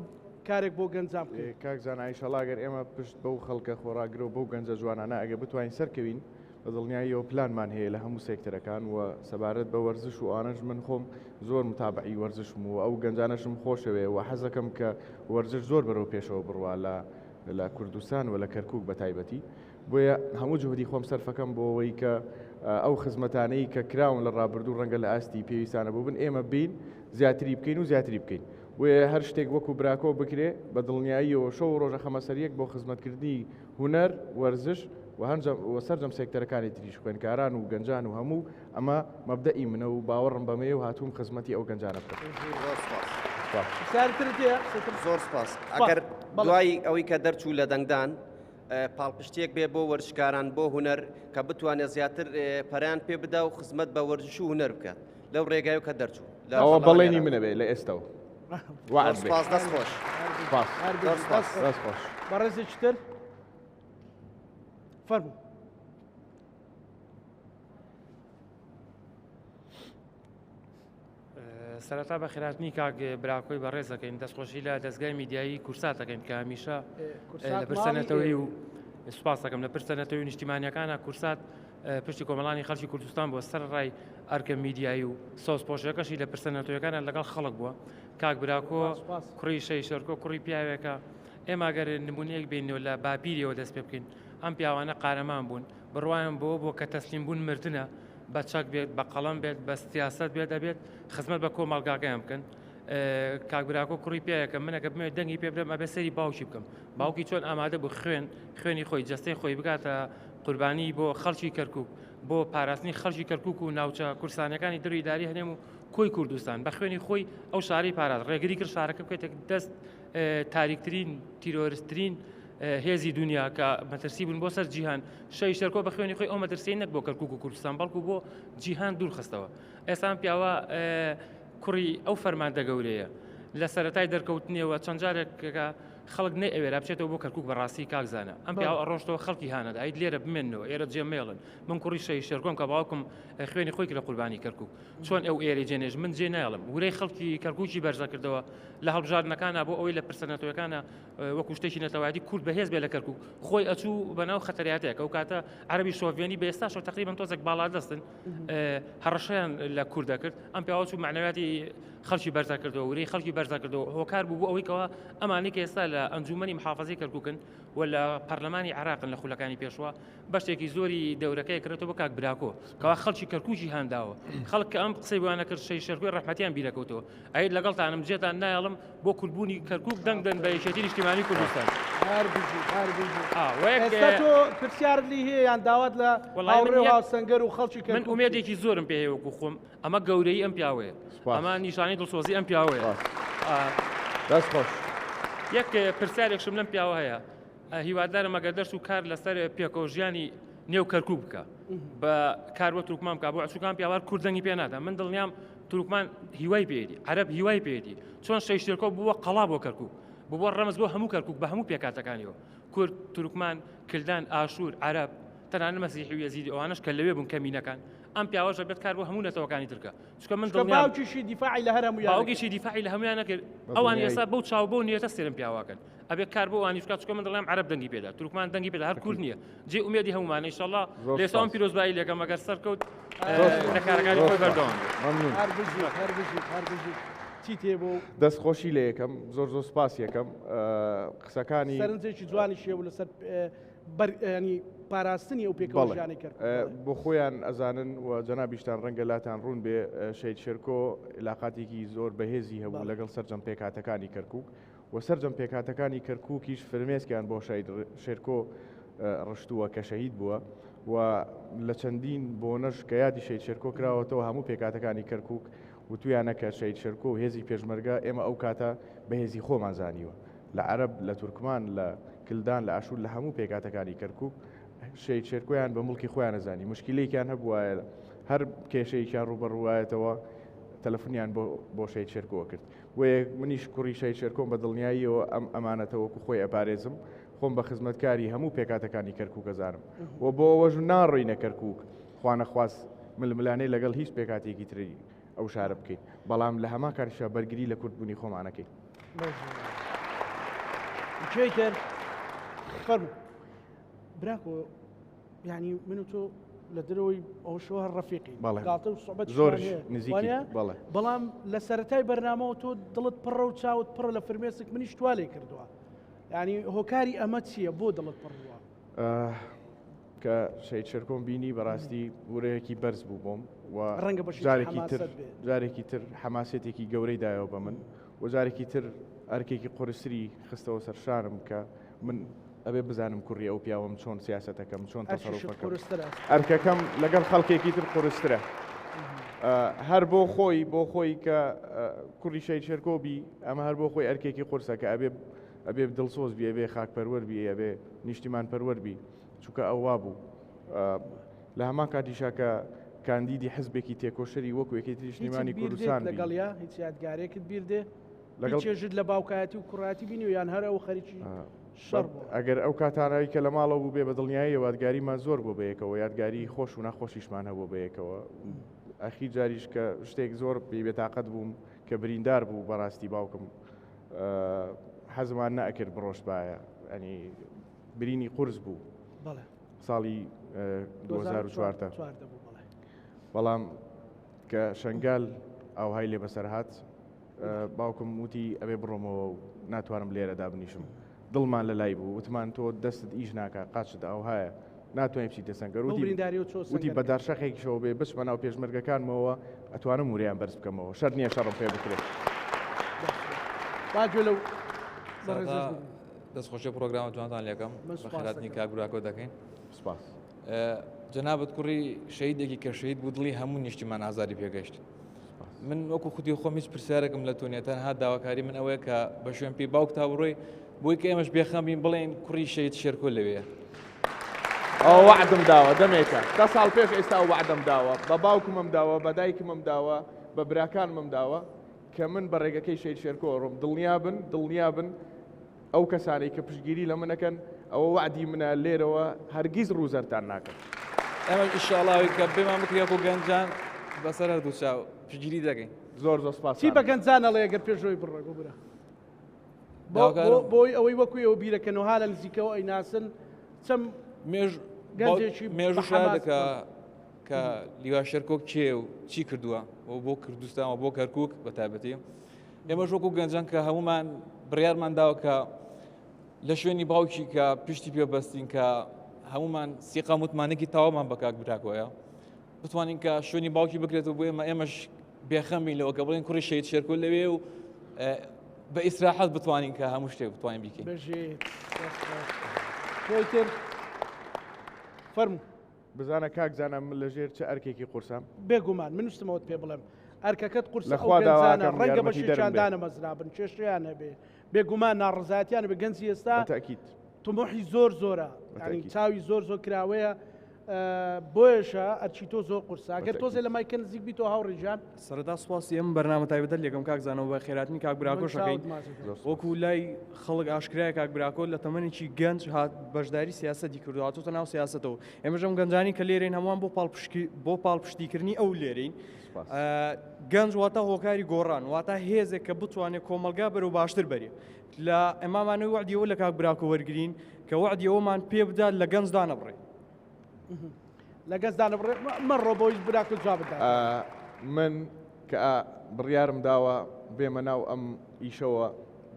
کارێک بۆ گەنجان بکەین؟ کاک زانا ئیشەڵا گەر ئێمە پشت بەو خەڵکە خۆڕاگرە و بەو گەنجە جوانانە ئەگەر بتوانین سەرکەوین بە دڵنیاییەوە پلانمان هەیە لە هەموو سێکتەرەکان و سەبارەت بە وەرزش و ئەوانەش من خۆم زۆر متابعی وەرزشم و ئەو گەنجانەشم خۆشەوێ و حەزەکەم کە وەرزش زۆر بەرەو پێشەوە بڕوا لە لە کوردستان و لە کەرکوک بە تایبەتی بۆیە هەموو جوهدی خۆم سەرفەکەم بۆ ئەوەی کە ئەو خزمەتانەی کە کراون لە ڕابردوو ڕەنگە لە ئاستی پێویستانە بووبن ئێمە بین زیاتری بکەین و زیاتری بکەین بۆیە هەر شتێک وەکو براکۆ بکرێ بە دڵنیاییەوە شەو و ڕۆژە خەمە سەریەک بۆ خزمەتکردنی هونەر وەرزش و هەنجەم و سەرجەم سێکتەرەکانی تریش خوێندکاران و گەنجان و هەموو ئەمە مەبدەئی منە و باوەڕم بەمەیە و هاتووم خزمەتی ئەو گەنجانە بکەم. زۆر سوپاس. سوپاس. پرسیاری ترت هەیە؟ قسەی تر؟ زۆر سوپاس. سوپاس. ئەگەر بەڵێ. دوای ئەوەی کە دەرچوو لە دەنگدان پاڵپشتیەک بێ بۆ وەرزشکاران بۆ هونەر کە بتوانێت زیاتر پەرەیان پێ بدا و خزمەت بە وەرزش و هونەر بکات لەو ڕێگای کە دەرچوو لە ئەوە پەرلەمانی بەڵێنی عێراق. منە بێ لە ئێستەوە. وەعد زۆر بێ. سوپاس دەست خۆش. سوپاس. هەر زۆر بژی. سوپاس. دەست خۆش. دەست خۆش. بەڕێزێکی تر فەرموو. سەرەتا بەخێرهاتنی کاک براکۆی بەڕێز دەکەین، دەستخۆشی لە دەزگای میدیایی کورسات دەکەین کە هەمیشە لە پرسە نەتەوەیی و سوپاس دەکەم لە پرسە نەتەوەی و نیشتیمانیەکانە کورسات پشتی کۆمەڵانی خەڵکی کوردستان بووە سەرەڕای ئەرکە میدیایی و سەوزپۆشەکەشی لە پرسە نەتەوەیەکانە لەگەڵ خەڵک بووە. کاک براکۆ کوڕی شەهید شێرکۆ کوڕی پیاوێکە ئێمە گەر نمونەیەک بینەوە لە باپیریەوە دەست پێ بکەین ئەم پیاوانە قارەمان بوون بڕوایان بەوە بووە کە تەسلیم بوون مردنە بە چەک بێت بە قەڵەم بێت بە سیاسەت بێت ئەبێت خزمەت بە کۆمەڵگاکەیان بکەن کاک براکۆ کوڕی پیاوێکە من ئەگەر بمەوێت دەنگی پێ بدەم ئەبێ سەری باوکی بکەم باوکی چۆن ئامادە بوو خوێن خوێنی خۆی جەستەی خۆی بکاتە قوربانی بۆ خەڵکی کەرکک بۆ پاراستنی خەڵکی کەرکک و ناوچە کوردستانەکانی دەروی ئیداری هەرێم و کۆی کوردستان بە خوێنی خۆی ئەو شارەی پاراست ڕێگری کرد شارەکە بکەێتە دەست تاریکترین تیرۆرسترین هێزی دنیا کە مەترسی بوون بۆ سەر جیهان شەهید شێرکۆ بە خوێنی خۆی ئەو مەترسیەی نەک بۆ کەرکوک و کوردستان بەڵکو بۆ جیهان دوورخستەوە ئێستا ئەم پیاوە کوڕی ئەو فەرماندە گەورەیە لە سەرەتای دەرکەوتنیەوە چەند جارێک کە خەڵک نەیئەوێرا بچێتەوە بۆ کەرکوک بەڕاستی کاک زانا ئەم پیاوە ئەڕۆشتەوە خەڵکی هانەدا ئەیت لێرە بمێنەوە ئێرە جێ مێڵن من کوڕی شەهید شێرکۆم کە باوکم خوێنی خۆی کرد قوربانی کەرکوک چۆن ئەو ئێرەی جێنێژ من جێ نایڵم ورەی خەڵکی کەرکوکی بەرزەکردەوە لە هەڵبژاردنەکانە بۆ ئەوەی لە پرسە نەتەوەکانە وەکو شتێکی نەتەوایەتی کورد بەهێز بێ لە کەرکوک خۆی ئەچوو بەناو خەتەریاتێک ئەو کاتە عەرەبی شۆڤێنی بە ئێستاشەوە تقریبا تۆزێک باڵادەستن هەڕەشەیان لە کورد دەکرد ئەم پیاوە چوو معنەویاتی خەڵکی بەرزە کردەوە ورەی خەڵکی بەرزە کردەوە هۆکار بوو بۆ ئەوەی کەوا ئەمانەی کە ئێستا لە ئەنجومەنی محافظەی کەرکوکن و لە پەرلەمانی عێراقن لە خولەکانی پێشوە بەشێکی زۆری دەورەکەی کرێتەوە بۆ کاک براکۆ کەوا خەڵکی کەرکوکی هانداوە خەڵک کە ئەم قسەی بۆیان نەکرد شەهید شێرکۆی ڕەحمەتیان بیرەکەوتەوە ئەی لەگەڵتانم جێتان نایەڵم بۆ کوردبوونی کەرکوک دەنگ دەن بە یەکێتی نیشتیمانی کوردستان. هەر بژی هەر بژی. ئا وەک ئێستا تۆ پرسیارت لی هەیە یان داوات لە وەڵای من هاوڕێ و یەک هاوسەنگەر و خەڵکی من کەرکوک چییە؟ ئومێدێکی زۆرم پێ هەیە وەکو خۆم ئەمە گەورەیی ئەم پیاوەیە سوپاس. ئەمە نیشانەی دڵسۆزی ئەم پیاوەیە. سوپاس. ئا دەست خۆش. یەک پرسیارێکشم لەم پیاوە هەیە هیوادارم ئەگەر دەرس و کار لەسەر پێکەوە ژیانی نێو کەرکوک بکە بە کار بۆ تورکمان بکە بۆ عچوکان پیاوار کورد دەنگی پێ نادا من دڵنیام تورکمان هیوای پێیەتی عەرەب هیوای پێیەتی چۆن شەهید شێرکۆ بووە قەڵا بۆ کەرکوک بووە ڕەمز بۆ هەموو کەرکوک بە هەموو پێکاتەکانیەوە کورد تورکمان کلدان ئاشوور عەرەب تەنانەت مەسیحی و یەزیدی ئەوانەش کە لەوێ بوون کەمینەکان ئەم پیاوەش دەبێت کار بۆ هەموو نەتەوەکانی ترکە چونکە من چونکە دڵنیام باوکیشی دیفاعی لە هەر هەموویان کرد. باوکیشی دیفاعی لە هەموویان نەکرد ئەوان بەدڵنیایی. ئێستا بەو چاو بەو نیەتە سێرم پیاوەکەن ئەبێ کار بۆ ئەوانیش بکات چونکە من دڵنیام عەرەب دەنگی پێدا تورکمان دەنگی پێدا هەر کورد نییە جێ ئومێدی هەموومانە ئیشەڵڵا زۆر لێستا ئەم سوپاس. پیرۆزبایی لێکەم ئەگەر سەرکەوت زۆر سوپاس. لە کارەکانی زۆر خۆی سوپاس. بەردەوام بێت. مەمنون. هەر بژیت هەر بژیت هەر بژیت چیت هەیە بۆ دەست خۆشی لێ یەکەم زۆر زۆر سوپاس یەکەم قسەکانی سەرنجێکی جوانیش هەبوو لەسەر بەر ینی پاراستنی ئەو پێکەوە بەڵێ ژیانەی کەرکوک. بەڵێ. بۆ خۆیان ئەزانن و جەنابیشتان ڕەنگە لاتان ڕوون بێ شەهید شێرکۆ عیلاقاتێکی زۆر بەهێزی هەبوو بەڵێ. لەگەڵ سەرجەم پێکهاتەکانی کەرکوک و سەرجەم پێکهاتەکانی کەرکوکیش فرمێسکیان بۆ شەهید شێرکۆ ڕشتووە کە شەهید بووە و لە چەندین بۆنەش کە یادی شەهید شێرکۆ کراوەتەوە هەموو پێکهاتەکانی کەرکوک وتویانە کە شەهید شێرکۆ و هێزی پێشمەرگە ئێمە ئەو کاتە بە هێزی خۆمان زانیوە لە عەرەب لە تورکمان لە کلدان لە ئاشور لە هەموو پێکهاتەکانی کەرکوک شەهید شێرکۆیان بە موڵکی خۆیان ئەزانی موشکیلەیەکیان هەبووایە هەر کێشەیەکیان ڕووبەڕووایەتەوە تەلەفونیان بۆ بۆ شەهید شێرکۆ کرد بۆیە منیش کوڕی شەهید شێرکۆم بە دڵنیاییەوە ئەم ئەمانەتە وەکو خۆی ئەپارێزم، خۆم بە خزمەتکاری هەموو پێکهاتەکانی کەرکوک ئەزانم و بۆ ئەوەش ناڕۆینە کەرکوک خوانەخواست ململانێ لەگەڵ هیچ پێکهاتەیەکی تری ئەو شارە بکەین، بەڵام لە هەمان کاتیشا بەرگری لە کوردبوونی خۆمان ئەکەین. کێی تر؟ فەرموو. براکۆ یعنی من و تۆ لە دەرەوەی ئەو شەوە هەر ڕەفیقین بەڵێ. گاڵتە و سوحبەتیشمان زۆریش هەیە. نزیکین. وانییە؟ بەڵێ. بەڵام لە سەرەتای بەرنامەوە تۆ دڵت پڕە و چاوت پڕە لە فرمێسک منیش توا لێ کردووە یعنی هۆکاری ئەمە چییە بۆ دڵت پڕ بووە؟ کە شەهید شێرکۆم بینی بەڕاستی ورەیەکی بەرز بوو بۆم و ڕەنگە بەشێکی جارێکی تر حەماسەت بێ. جارێکی تر حەماسێتێکی گەورەی دایەوە بە من و جارێکی تر ئەرکێکی قورستری خستەوە سەر شانم کە من ئەبێ بزانم کوڕی ئەو پیاوەم چۆن سیاسەتەکەم چۆن تەسەروفەکەم ئەرکەکەم لەگەڵ خەڵکێکی تر قورسترە هەر بۆ خۆی بۆ خۆی کە کوڕی شەهید شێرکۆ بی ئەمە هەر بۆ خۆی ئەرکێکی قورسە کە ئەبێ ئەبێ دڵسۆز بی ئەبێ خاکپەروەر بی ئەبێ نیشتیمان پەروەر بی چونکە ئەو وا بوو لە هەمان کاتیشا کە کاندیدی حزبێکی تێکۆشەری وەکو یەکێتی نیشتیمانی کوردستان لەگەڵیا هیچ یادگارێکت بیر دێ لەگەڵ چێژت لە باوکایەتی و کوڕایەتی بینیوە یان هەر ئەو خەریکی شەڕ بووە؟ ئەگەر ئەو کاتانەی کە لە ماڵەوە بووبێ بە دڵنیاییەوە یادگاریمان زۆر بووە بەیەکەوە، یادگاری خۆش و ناخۆشیشمان هەبووە بەیەکەوە. ئەخیر جاریش کە شتێک زۆر پێی بێتاقەت بووم کە بریندار بوو بەڕاستی باوکم حەزمان نەئەکرد بڕۆشتبایە ئەنی برینی قورس بوو بەڵێ ساڵی 2014 چواردە بوو بەڵێ بەڵام کە شەنگال ئاوهای لێ بەسەر هات باوکم وتی ئەبێ بڕۆمەوە و ناتوانم لێرە دابنیشم دڵمان لە لای بوو وتمان تۆ دەستت ئیش ناکا قاچت ئاوهایە ناتوانانی بچیتە سەنگەر بەو وتی برینداریەوە چۆ وتی سەنگەر بە دارشەقێکیشەوە بێ بچمە ناو پێشمەرگەکانمەوە ئەتوانم ورەیان بەرز بکەمەوە شەرت نییە شەڕم پێ بکرێت. با گوێ لەو بەڕێزەش سەرەتا بگرین. دەستخۆشی پرۆگرامە جوانتان لێکەم من سوپاس بەخێرهاتنی دەکەم. کاک براکۆ دەکەین. سوپاس. جەنابت کوڕی شەهیدێکی کە شەهید بوو دڵی هەموو نیشتیمان ئازاری پێگەشت. سوپاس. من وەکو خودی خۆم هیچ پرسیارێکم لە تۆ نیە تەنها داواکاری من ئەوەیە کە بە شوێن پێی باوکتا بڕۆی بۆی کە ئێمەش بێخەم بین بڵێین کوڕی شەهید شێرکۆ لەوێیە. ئەوە وەعدم داوە دەمێکە دە ساڵ پێش ئێستا ئەو وەعدەم داوە بە باوکمم داوە بە دایکمم داوە بە براکانمم داوە کە من بە ڕێگەکەی شەهید شێرکۆ ئەڕۆم دڵنیابن دڵنیابن ئەو کەسانەی کە پشتگیری لە من ئەکەن ئەوە وەعدی منە لێرەوە هەرگیز ڕوو زەردتان ناکەم. ئێمەش ئیشاڵا ئەوەی کە پێمان بکرێ وەکو گەنجان بەسەر هەردوو چاو پشتگیری دەکەین. زۆر زۆر سپاستان چی بە گەنجان ئەڵێ گەر پێش ئەوەی بڕۆی بۆ برا؟ بۆی ئەوەی وەکو ئێوە بیرەکەنەوە ها لە نزیکەوە ئەیناسن چەند گەنجێکی مێژوو شایەدە کە کە لیوا شێرکۆ کێ و چی کردووە و بۆ کوردستان و بۆ کەرکک بە تایبەتی ئێمەش وەکو گەنجان کە هەمومان بڕیارمان داوە کە لە شوێنی باوکی کە پشتی پێ بەستین کە هەمومان سیقا متمانێکی تەواومان بە کاک براکۆیە بتوانین کە شوێنی باوکی بکرێتەوە بۆ ئێمە ئێمەش بێخەم بین لەوە کە بڵێن کوڕی شەهید شێرکۆ لەوێ و بە ئیسراحەت بتوانین کە هەموو شتێک بتوانین بیکەین. بژیت تۆی تر فەرموو. بزانە کاک زانا من لە ژێر چ ئەرکێکی قورسام؟ بێگومان من ویستم ئەوەت پێ بڵێم ئەرکەکەت قورسە لە ئەو خوا گەنجانە داواکەم ڕەنگە یارمەتیدەرم بەشێکیان بێ. دانەمەزرابن کێشەیان هەبێ بێگومان ناڕەزایەتیان هەبێ گەنجی ئێستا بە تەئکید. طموحی زۆر زۆرە بە یانی تەئکید. چاوی زۆر زۆر کراوەیە بۆیەشە ئەرکی تۆ زۆر قورسە ئەگەر تۆزێ بەتەئکید. لە مایکە نزیک بیتەوە هاوڕێ گیان. سەرەتا سوپاسی ئەم بەرنامە تایبەتە لێکەم کاک زانا و بەخێرهاتنی کاک من براکۆش ئەکەین. چاوت ماچ دەکەم. زۆر سوپاس. وەکو لای خەڵک ئاشکرایە کاک براکۆ لە تەمەنێکی گەنج هات بەشداری سیاسەتی کردو هاتۆتە ناو سیاسەتەوە ئێمەش ئەم گەنجانی کە لێرەین هەمووان بۆ پاڵپشتی بۆ پاڵپشتیکردنی ئەو لێرەین سوپاس. گەنج واتە هۆکاری گۆڕان واتە هێزێک کە بتوانێت کۆمەڵگا بەرەو باشتر بەرێ لە ئێمامانەوەی وەعدی ئەوە لە کاک براکۆ وەرگرین کە وەعدی ئەوەمان پێ بدات لە گەنج دانەبڕێ. لە گەنج دانەبڕێ مەڕۆ بۆی براکۆ جوابت داتەوە. من کە بڕیارم داوە بێمە ناو ئەم ئیشەوە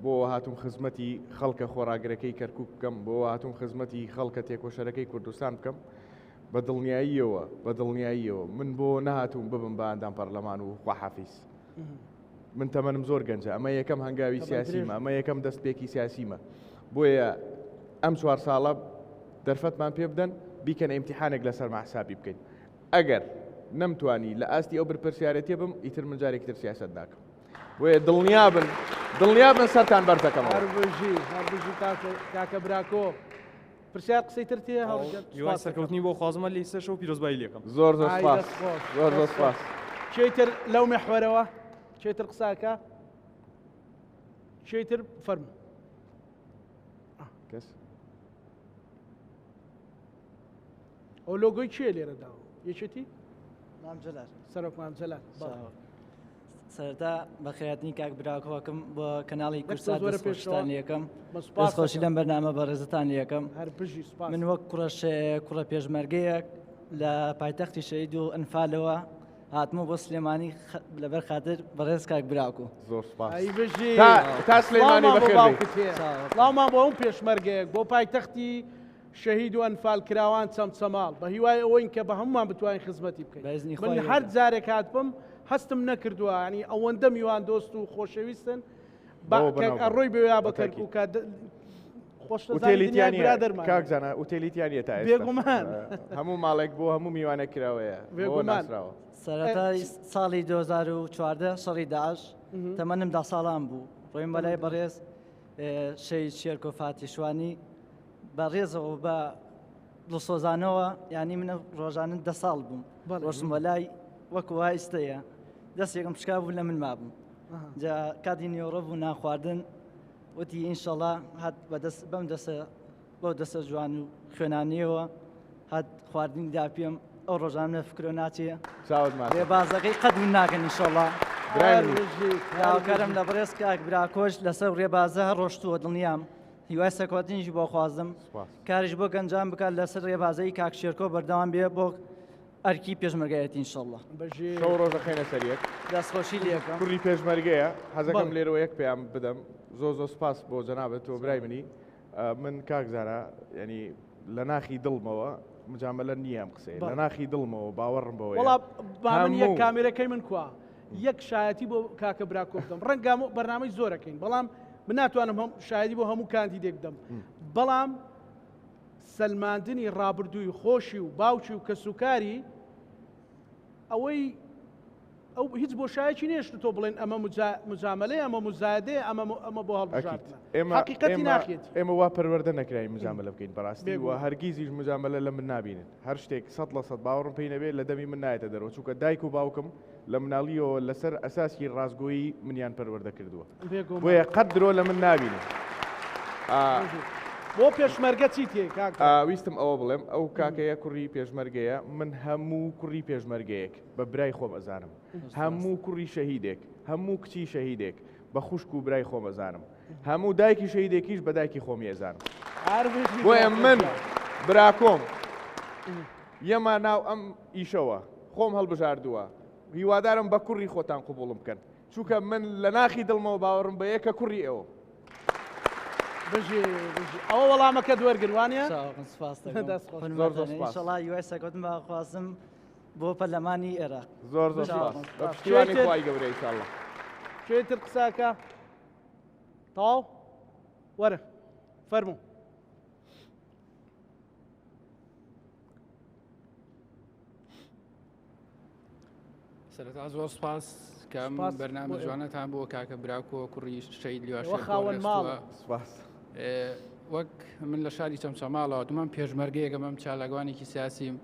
بۆ هاتووم خزمەتی خەڵکە خۆڕاگرەکەی کەرکوک بکەم، بۆ هاتووم خزمەتی خەڵکە تێکۆشەرەکەی کوردستان بکەم، بە دڵنیاییەوە، بە دڵنیاییەوە من بۆ نەهاتووم ببم بە ئەندام پەرلەمان و خواحافیز. من تەمەنم زۆر گەنجە، ئەمە یەکەم هەنگاوی سیاسیمە، ئەمە یەکەم دەستپێکی سیاسیمە، بۆیە ئەم چوار ساڵە دەرفەتمان پێ بدەن بیکەنە ئیمتیحانێک لەسەرمان حسابی بکەین. ئەگەر نەمتوانی لە ئاستی ئەو برپرسیارێتیە بم ئیتر من جارێکی تر سیاسەت ناکەم. بۆیە دڵنیابن دڵنیابن سەرتان بەرز دەکەمەوە. هەر بژی هەر بژی کاکە کاکە براکۆ. پرسیار قسەی ترت هەیە هاوڕێ گیان؟ هیوای سوپاس دەکەم. سەرکەوتنی بۆ خوازمە لە ئیستەشەوە پیرۆزبایی لێکەم. زۆر زۆر ئای سپاس دەست خۆش زۆر زۆر دەست خۆش. سپاس. کێی تر لەو میحوەرەوە کێی تر قسە ئەکا؟ کێی تر فەرموو. کەس؟ ئەو لۆگۆی کێ لێرە داوە؟ یەکێتی؟ مام جەلال. سەرۆک مام جەلال. بەڵێ. سەرەتا بەخێرهاتنی کاک براکۆکم بۆ کەناڵی دەست کوردسات زۆرە دەستخۆشتان پێشەوە. لێکەم بە سوپاس دەستخۆشی دەکەم. لەم بەرنامە بەڕێزتان لێکەم هەر بژی سوپاس. من وەک کوڕە شێ- کوڕە پێشمەرگەیەک لە پایتەختی شەهید و ئەنفالەوە هاتمە بۆ سلێمانی خ- لەبەر خاتر بەڕێز کاک براکۆ زۆر سوپاس. ئەی بژی. تا تا سلێمانی سڵاومان بۆ بەخێر بێی. باوکت هەیە. سڵاومان بۆ هەموو پێشمەرگەیەک بۆ پایتەختی شەهید و ئەنفالکراوان چەمچەماڵ، بە هیوای ئەوەین کە بە هەموومان بتوانین خزمەتی بکەین. بەئیزنی من خوای هەر گەورە. جارێک هاتبم هەستم نەکردووە یانی ئەوەندە میوان دۆست و خۆشەویستن با بەوە کە بەناو بەڕ. ئەڕۆی بەوێیا بە بە تاکید. کەرکووکا د- خۆش دەزانی ئوتێلی دنیای تیا نییە برادەرمان. کاک زانا ئوتێلی تیا نییە تا ئێستا. بێگومان. هەموو ماڵێک بۆ هەموو میوانێک کراوەیە. بەوە بێگومان. ناسراوە. سەرەتای ساڵی 2014 شەڕی داعش تەمەنم دە ساڵان بوو ڕۆیم بەلای بەڕێز شەهید شێرکۆ فاتی شوانی بە ڕێزەوە و بە دڵسۆزانەوە یانی من ڕۆژانە دە ساڵ بووم ڕۆشتم بە لای وەکو وا ئیستەیە دەستێکم شکا بوو لە من مابوو جا کاتی نیوەڕۆ بوو نان خواردن وتی ئینشەڵا هات بەدەست بەم دەسە بەو دەسە جوان و خوێنانیەوە هات خواردنی دا پێم ئەو ڕۆژانە لە فکرۆ ناچێ چاوت ماچ ڕێبازەکەی قەت ون ناکەن ئینشەڵا برای منی. داواکارم لە بەڕێز کاک براکۆش لەسەر ڕێبازە هەر ڕۆشتووە دڵنیام هیوای سەرکەوتنیشی بۆ خوازم کاریش بۆ گەنجان بکات لەسەر ڕێبازەی کاک شێرکۆ بەردەوام بێ بۆ ئەرکی پێشمەرگایەتی ئینشەڵڵا. شەو ڕۆژ ئەخەینە سەر یەک. دەستخۆشی لێکەم. کوڕی پێشمەرگەیە حەزەکەم لێرەوە یەک پەیام بدەم زۆر زۆر سپاس بۆ جەنابت تۆ برای منی من کاک زانا یعنی لە ناخی دڵمەوە مجاملە نییە ئەم قسەیە لە ناخی دڵمەوە باوەڕم بەوەیە وەڵا با من یەک کامێرەکەی من کوا یەک شایەتی بۆ کاکە براکۆ بدەم ڕەنگە بەرنامەی زۆرەکەین بەڵام من ناتوانم هەم شایەتی بۆ هەموو کاندیدێک بدەم بەڵام سەلماندنی ڕابردووی خۆشی و باوکی و کەسوکاری ئەوەی ئەو هیچ بۆشایەکی نێشت تۆ بڵێن ئەمە مجاملەیە ئەمە مزایدەیە ئەمە ئەمە بۆ هەڵبژاردنە حقیقەتی ناخێتی. ئێمە وا پەروەردە نەکراین مجاملە بکەین بەڕاستی و هەرگیزیش مجاملە لە من نابینن. هەر شتێک 100% باوەڕم پێی نەبێت لە دەمی من نایەتە دەرەوە چونکە دایک و باوکم لە مناڵیەوە لەسەر ئەساسی ڕاستگۆیی منیان پەروەردە کردووە بۆیە قەت درۆ لە من نابینن. بۆ پێشمەرگە چی تێ کاک؟ ویستم ئەوە بڵێم ئەو کاکەیە کوڕی پێشمەرگەیە من هەموو کوڕی پێشمەرگەیەک بە برای خۆم ئەزانم هەموو کوڕی شەهیدێک هەموو کچی شەهیدێک بە خوشک و برای خۆم ئەزانم هەموو دایکی شەهیدێکیش بە دایکی خۆمی ئەزانم بۆیە من براکۆم یەما ناو ئەم ئیشەوە خۆم هەڵبژاردووە هیوادارم بە کوڕی خۆتان قوبوڵم بکەن چونکە من لە ناخی دڵمەوە باوەڕم بە یەکە کوڕی ئێوە. بژی بژی ئەوە وەڵامەکەت وەرگر وانە؟ سپاس زۆر زۆر سپاس ئینشەڵا هیوای سەرکەوتن بەخوازم بۆ پەرلەمانی عێراق. زۆر زۆر سپاس بە پشتیوانی خوای گەورە ئینشاڵڵا. کێ تر قسەکە؟ تەواو وەرە فەرموو. سەرەتا زۆر سپاس کە ئەم بەرنامە جوانەتان بۆ کاکە براکۆ کوڕی شەهید لیوا خاوەن ماڵ سپاس. وەک من لە شاری چەمچەماڵەوە دومان پێشمەرگەیەکە مەم چالاکوانێکی سیاسیم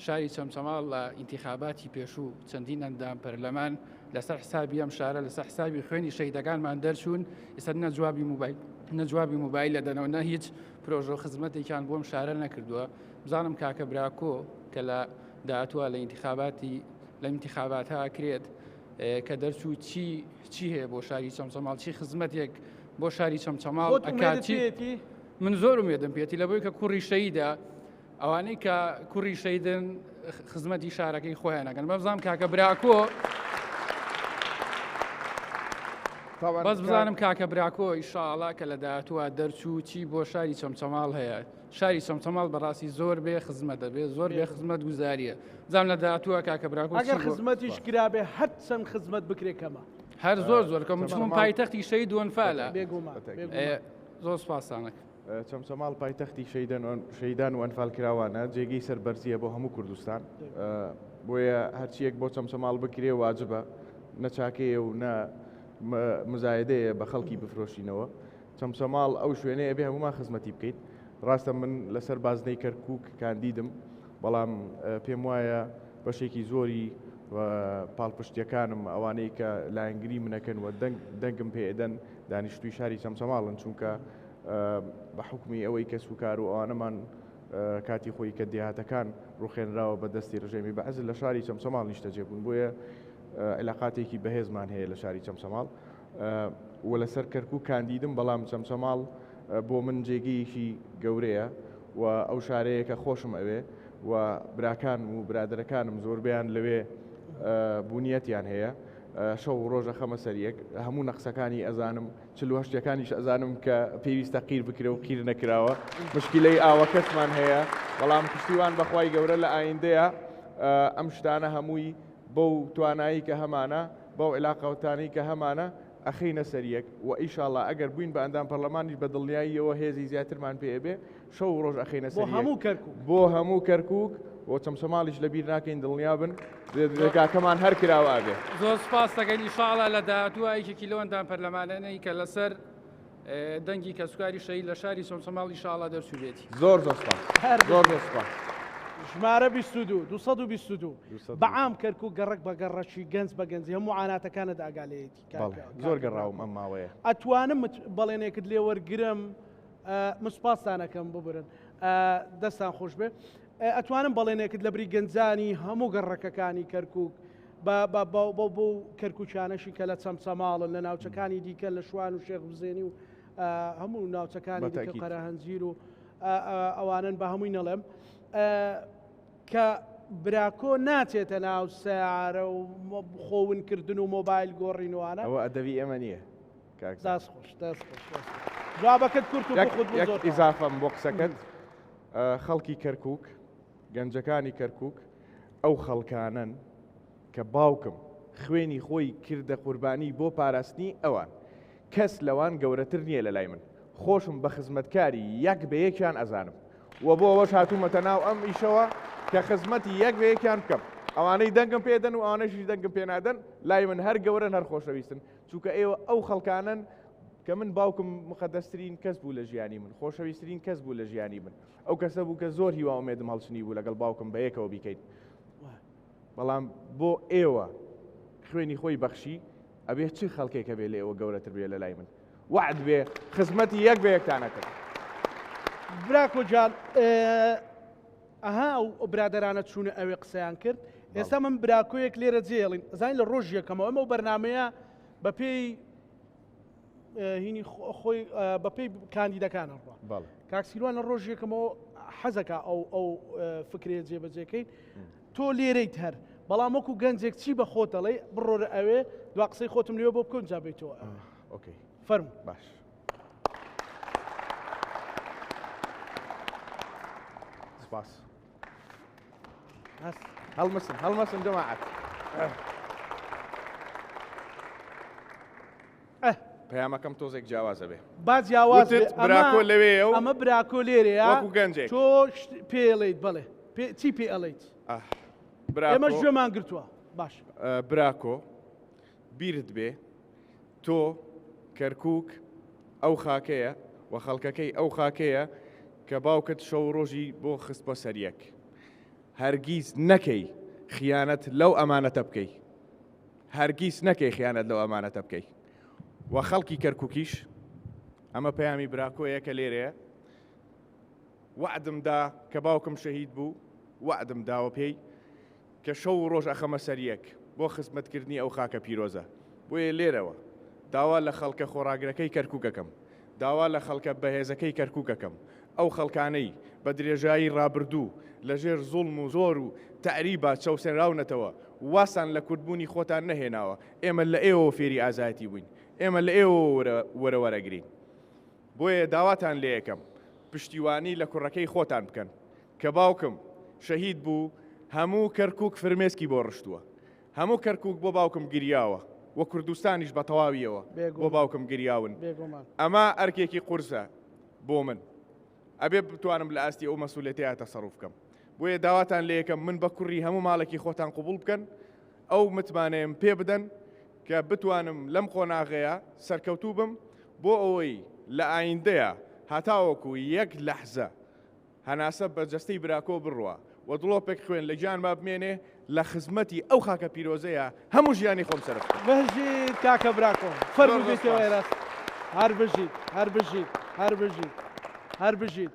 شاری چەمچەماڵ لە ئینتیخاباتی پێشوو چەندین ئەندام پەرلەمان لەسەر حسابی ئەم شارە لەسەر حسابی خوێنی شەیدەکانمان دەرچوون ئێستا نە جوابی موبایل نە جوابی موبایل لەدەنەوە نە هیچ پرۆژە و خزمەتێکیان بۆم شارە نەکردووە بزانم کاکە براکۆ کە لە داهاتوە لە ئینتخاباتی لە ئینتخاباتە ئەکرێت کە دەرچوو چی چی هەیە بۆ شاری چەمچەماڵ چی خزمەتێک بۆ شاری چەمچەماڵ ئەکاتی من زۆر ئومێدم پێێتی لە بۆی کە کوڕی شەیدا ئەوانەی کە کوڕی شەیدن خزمەتی شارەکەی خۆیان ئەکەن بەبزانام کاکە براکۆ بەس بزانم کاکە براکۆ ئیشاڵا کە لە داهاتووە دەرچوو چی بۆ شاری چەمچەماڵ هەیە شاری چەمچەماڵ بەڕاستی زۆر بێ خزمەت دەبێت زۆر بێ خزمەت گوزاریە بزانم لە داهاتووە کاکە براکۆ ئەگەر خزمەتیش کرابێ هەر چەند خزمەت بکرێ کەمە هەر زۆر زۆر کەم چون پایتەختی شەهید وەنفالە بێگومان زۆر سپاسانەکە. چەمچەماڵ پایتەختی شەهیدان و ئەنفالکراوانە، جێگەی سەربەرزییە بۆ هەموو کوردستان، بۆیە هەرچییەک بۆ چەمچەماڵ بکرێ واجبە، نە چاکەیە و نە مزایدەیە بە خەڵکی بفرۆشینەوە. چەمچەماڵ ئەو شوێنەیە ئەبێ هەموومان خزمەتی بکەین. ڕاستە من لەسەر بازنەی کەرکووک کاندیدم، بەڵام پێم وایە بەشێکی زۆری پاڵپشتییەکانم، ئەوانەی کە لایەنگری منەکەن و دەنگم پێ ئەدەن، دانیشتووی شاری چەمچەماڵن، چونکە بە حوکمی ئەوەی کەسوکار و ئەوانەمان کاتی خۆی کە دێهاتەکان ڕوخێنراوە بە دەستی ڕژێمی بەعس لە شاری چەمچەماڵ نیشتەجێ بوون بۆیە عیلاقاتێکی بەهێزمان هەیە لە شاری چەمچەماڵ و لەسەر کەرکوک کاندیدم بەڵام چەمچەماڵ بۆ من جێگەیەکی گەورەیە و ئەو شارەیە کە خۆشم ئەوێ و براکانم و برادەرەکانم زۆربەیان لەوێ بوونیەتیان هەیە شەو و ڕۆژە خەمە سەریەک هەموو نەقسەکانی ئەزانم چل و هەشتەکانیش ئەزانم کە پێویستە قیر بکرێ و قیر نەکراوە مشکیلەی ئاوەکەشمان هەیە بەڵام پشتیوان بەخوای گەورە لە ئایندەیە ئەم شتانە هەمووی بەو توانایی کە هەمانە بەو عیلاقەوتانەی کە هەمانە ئەخەینە سەریەک و ئیشاڵا ئەگەر بووین بە ئەندام پەرلەمانیش بە دڵنیاییەوە هێزی زیاترمان پێ ئەبێ شەو و ڕۆژ ئەخەینە بۆ سەر یەک هەموو کەرکوک. بۆ هەموو کەرکوک و چەمچەماڵیش لە بیر ناکەین دڵنیا بن دەرگاکەمان هەر کراوە ئەبێ. زۆر سوپاس دەکەین ئیشاڵا لە داهاتووە یەکێکی لەو ئەندام پەرلەمانانەی کە لەسەر دەنگی کەسوکاری شەهید لە شاری چەمچەماڵ ئیشاڵا دەرچووبێتی. زۆر زۆر سوپاس هەر زۆر بژی. زۆر سوپاس. ژمارە 22 222 222. بە عام کەرکوک گەڕەک بە گەڕەکی گەنج بە گەنجی هەموو عاناتەکانت ئاگا لێیەتی کاک بەڵێ زۆر کاکە گەڕاوم براکۆ ئەم ماوەیە. ئەتوانم بەڵێنێکت لێ وەرگرم من سوپاستان ئەکەم ببورن دەستان خۆش بێ ئەتوانم بەڵێنێکت لە بری گەنجانی هەموو گەڕەکەکانی کەرکک بۆ بۆ کەرکوچانەشی کە لە چەمچەماڵن لە ناوچەکانی دیکە لە شوان و شێخ بزێنی و هەموو ناوچەکانی دیکە قەرەهەنجیر و ئەوانن بە هەمووی نەڵێم کە براکۆ ناچێتە ناو سیارە و خۆونکردن و مۆبایل گۆڕینوانە ئەوە ئەدەبی ئێمە نییە. کاک زان. دەست خۆش دەست خۆش دەست خۆش. جوابەکەت کورت و یەک پوخت بوو یەک زۆر تەواو. ئیزافەم بۆ قسەکەت خەڵکی کەرکوک گەنجەکانی کەرکوک ئەو خەڵکانەن کە باوکم خوێنی خۆی کردە قوربانی بۆ پاراستنی ئەوان کەس لەوان گەورەتر نییە لەلای من خۆشم بە خزمەتکاری یەک بە یەکیان ئەزانم و بۆ ئەوەش هاتوومەتە ناو ئەم ئیشەوە کە خزمەتی یەک بە یەکیان بکەم. ئەوانەی دەنگم پێدەن و ئەوانەشی دەنگم پێ نادەن لای من هەر گەورەن هەر خۆشەویستن چونکە ئێوە ئەو خەڵکانەن کە من باوکم مقەدەسترین کەس بوو لە ژیانی من خۆشەویسترین کەس بوو لە ژیانی من ئەو کەسە بوو کە زۆر هیوا ئومێدم هەڵچنی بوو لەگەڵ باوکم بەیەکەوە بیکەین بەڵام بۆ ئێوە خوێنی خۆی بەخشی ئەبێ چ خەڵکێک هەبێ لە ئێوە گەورەتر بێ لە لای من وەعد بێ خزمەتی یەک بە یەکتان ئەکەم. براکۆ گیان ئەها ئەو برادەرانە چوونە ئەوێ قسەیان کرد ئێستا من براکۆیەک لێرە جێڵین زانین لە ڕۆژ یەکەمەوە ئەمە و بەرنمەیە بەپێی هینی خۆی بەپێی کاندیدەکان ڕوە کاک سیروان لە ڕۆژ یەکەمەوە حەزەکە ئەو ئەو فکرێ جێبەجێکەین تۆ لێرەیت هەر بەڵام وەکو گەنجێک چی بە خۆت دەڵێ بڕۆرە ئەوێ دوا قسەی خۆتم لێ بۆ بکەم جا بیتەوە okay فەرموو باش سپاس هەڵمەسن هەڵمەسن جەماعەت پەیامەکەم تۆزێک جیاوازە بێ با جیاواز وتت براکۆ لەوێیە و ئەمە براکۆ لێرەیە وەکو گەنجێک تۆ پێڵیت بەڵێ چی پێ ئەڵیت ئێمە گوێمان گرتووە باش براکۆ بیرت بێ تۆ کەرکک ئەو خاکەیە و خەڵکەکەی ئەو خاکەیە کە باوکت شەو ڕۆژی بۆ خستبە سەریەک هەرگیز نەکەی خیانەت لەو ئەمانەتە بکەی هەرگیز نەکەی خیانەت لەو ئەمانەتە بکەی و خەڵکی کەرکوکیش ئەمە پەیامی براکۆیە کە لێرەیە وەعدم دا کە باوکم شەهید بوو وەعدم داوە پێی کە شەو و ڕۆژ ئەخەمە سەر یەک بۆ خزمەتکردنی ئەو خاکە پیرۆزە بۆیە لێرەوە داوا لە خەڵکە خۆڕاگرەکەی کەرکوک ئەکەم داوا لە خەڵکە بەهێزەکەی کەرکوک ئەکەم ئەو خەڵکانەی بە درێژایی ڕابردوو لە ژێر زوڵم و زۆر و تەعریبا چەوسێنراونەتەوە وازتان لە کوردبوونی خۆتان نەهێناوە ئێمە لە ئێوەوە فێری ئازایەتی بووین ئێمە لە ئێوەوە وەرە وەرەگرین بۆیە داواتان لێیەکەم پشتیوانی لە کوڕەکەی خۆتان بکەن کە باوکم شەهید بوو هەموو کەرکوک فرمێسکی بۆ ڕشتووە هەموو کەرکوک بۆ باوکم گریاوە و کوردستانیش بە تەواویەوە بۆ باوکم گریاون. ئەمە ئەرکێکی قورسە بۆ من. ئەبێ بتوانم لە ئاستی ئەو مەسئولیەتەیا تەسەروف بکەم. بۆیە داواتان لێیەکەم من بە کوڕی هەموو ماڵێکی خۆتان قبوڵ بکەن، ئەو متمانەیەم پێ بدەن کە بتوانم لەم قۆناغەیا سەرکەوتوو بم بۆ ئەوەی لە ئایندەیا هەتاوەکو یەک لەحزە هەناسە بە جەستەی براکۆ بڕوا و دڵۆپێک خوێن لە گیانما بمێنێ لە خزمەتی ئەو خاکە پیرۆزەیا هەموو ژیانی خۆم سەرف بکەم. بژیت کاکە براکۆ فەرموو بێتەوە ئێرە هەر بژیت هەر بژیت هەر بژیت هەر بژیت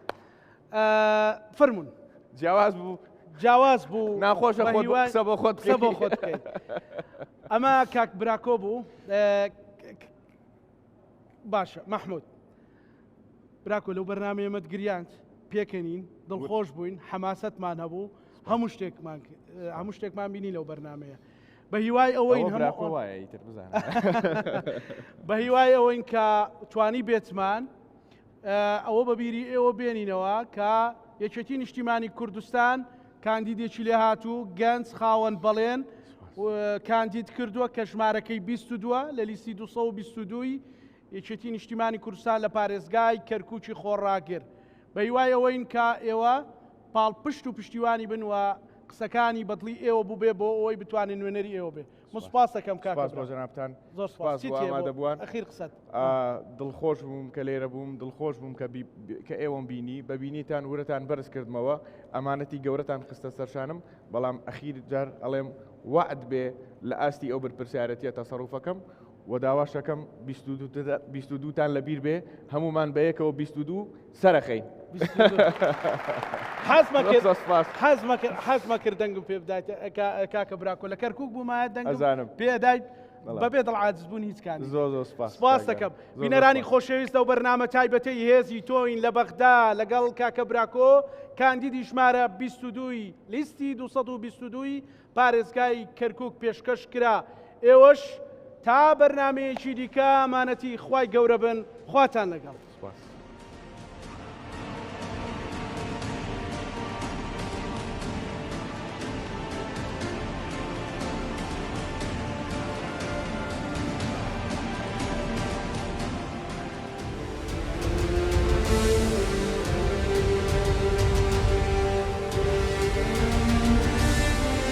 فەرمونون جیاواز بوو جیاواز بوو ناخۆشە خۆت قسە بۆ خۆت قسە بۆ خۆت بکەیت ئەمە کاک براکۆ بوو باشە مەحمود براکۆ لەو بەرنامەیەمەت گریاند پێکەنین دڵخۆش بووین حەماسەتمان هەبوو هەموو شتێکمان هەموو شتێکمان بینی لەو بەرنمەیە بە هیوای ئەوەین بە هیوای ئەوەین کە توانی بێتمان ئەوە بەبیری ئێوە بێنینەوە کە یەکێتی نیشتیمانی کوردستان کاندیدێکی لێهاتوو گەنج خاوەن بەڵێن کاندید کردووە کە ژمارەکەی 22 لە لیستی 222 یەکێتی نیشتیمانی کوردستان لە پارێزگای کەرکوکی خۆڕاگر. بە هیوای ئەوەین کە ئێوە پاڵپشت و پشتیوانی بن و قسەکانی بەدڵی ئێوە بووبێ بۆ ئەوەی بتوانێت نوێنەری ئێوە بێ. من سوپاس دەکەم کاکە سوپاس بۆ برا. جەنابتان. زۆر سوپاس. سوپاس چیت بۆ هەیە بۆ ئامادەبووان. ئەخیر قسەت؟ دڵخۆش بووم کە لێرە بووم، دڵخۆش بووم کە کە ئێوەم بینی، بە بینیتان ورەتان بەرز کردمەوە، ئەمانەتی گەورەتان خستە سەر شانم، بەڵام ئەخیر جار ئەڵێم وەعد بێ لە ئاستی ئەو بەرپرسیارەتیە تەسەروفەکەم و داواش ئەکەم 22 تان لە بیر بێ هەموومان بە یەکەوە 22 سەرەخەین. حەزمە کرد دەنگم پێ بدایت کاکە براکۆ لە کەرکک بوومایە دەنگم پێدایت بەبێ دڵ عاجز بوون هیچ کات زۆر زۆر سپاس سپاس دەکەم بینەرانی خۆشەویست لەو بەرنامە تایبەتەی هێزی تۆین لە بەغدا لەگەڵ کاکە براکۆ کاندیدی ژمارە 22 لیستی 222 پارێزگای کەرکوک پێشکەش کرا ئێوەش تا بەرنامەیەکی دیکە ئامانەتی خوای گەورە بن خواتان لەگەڵ.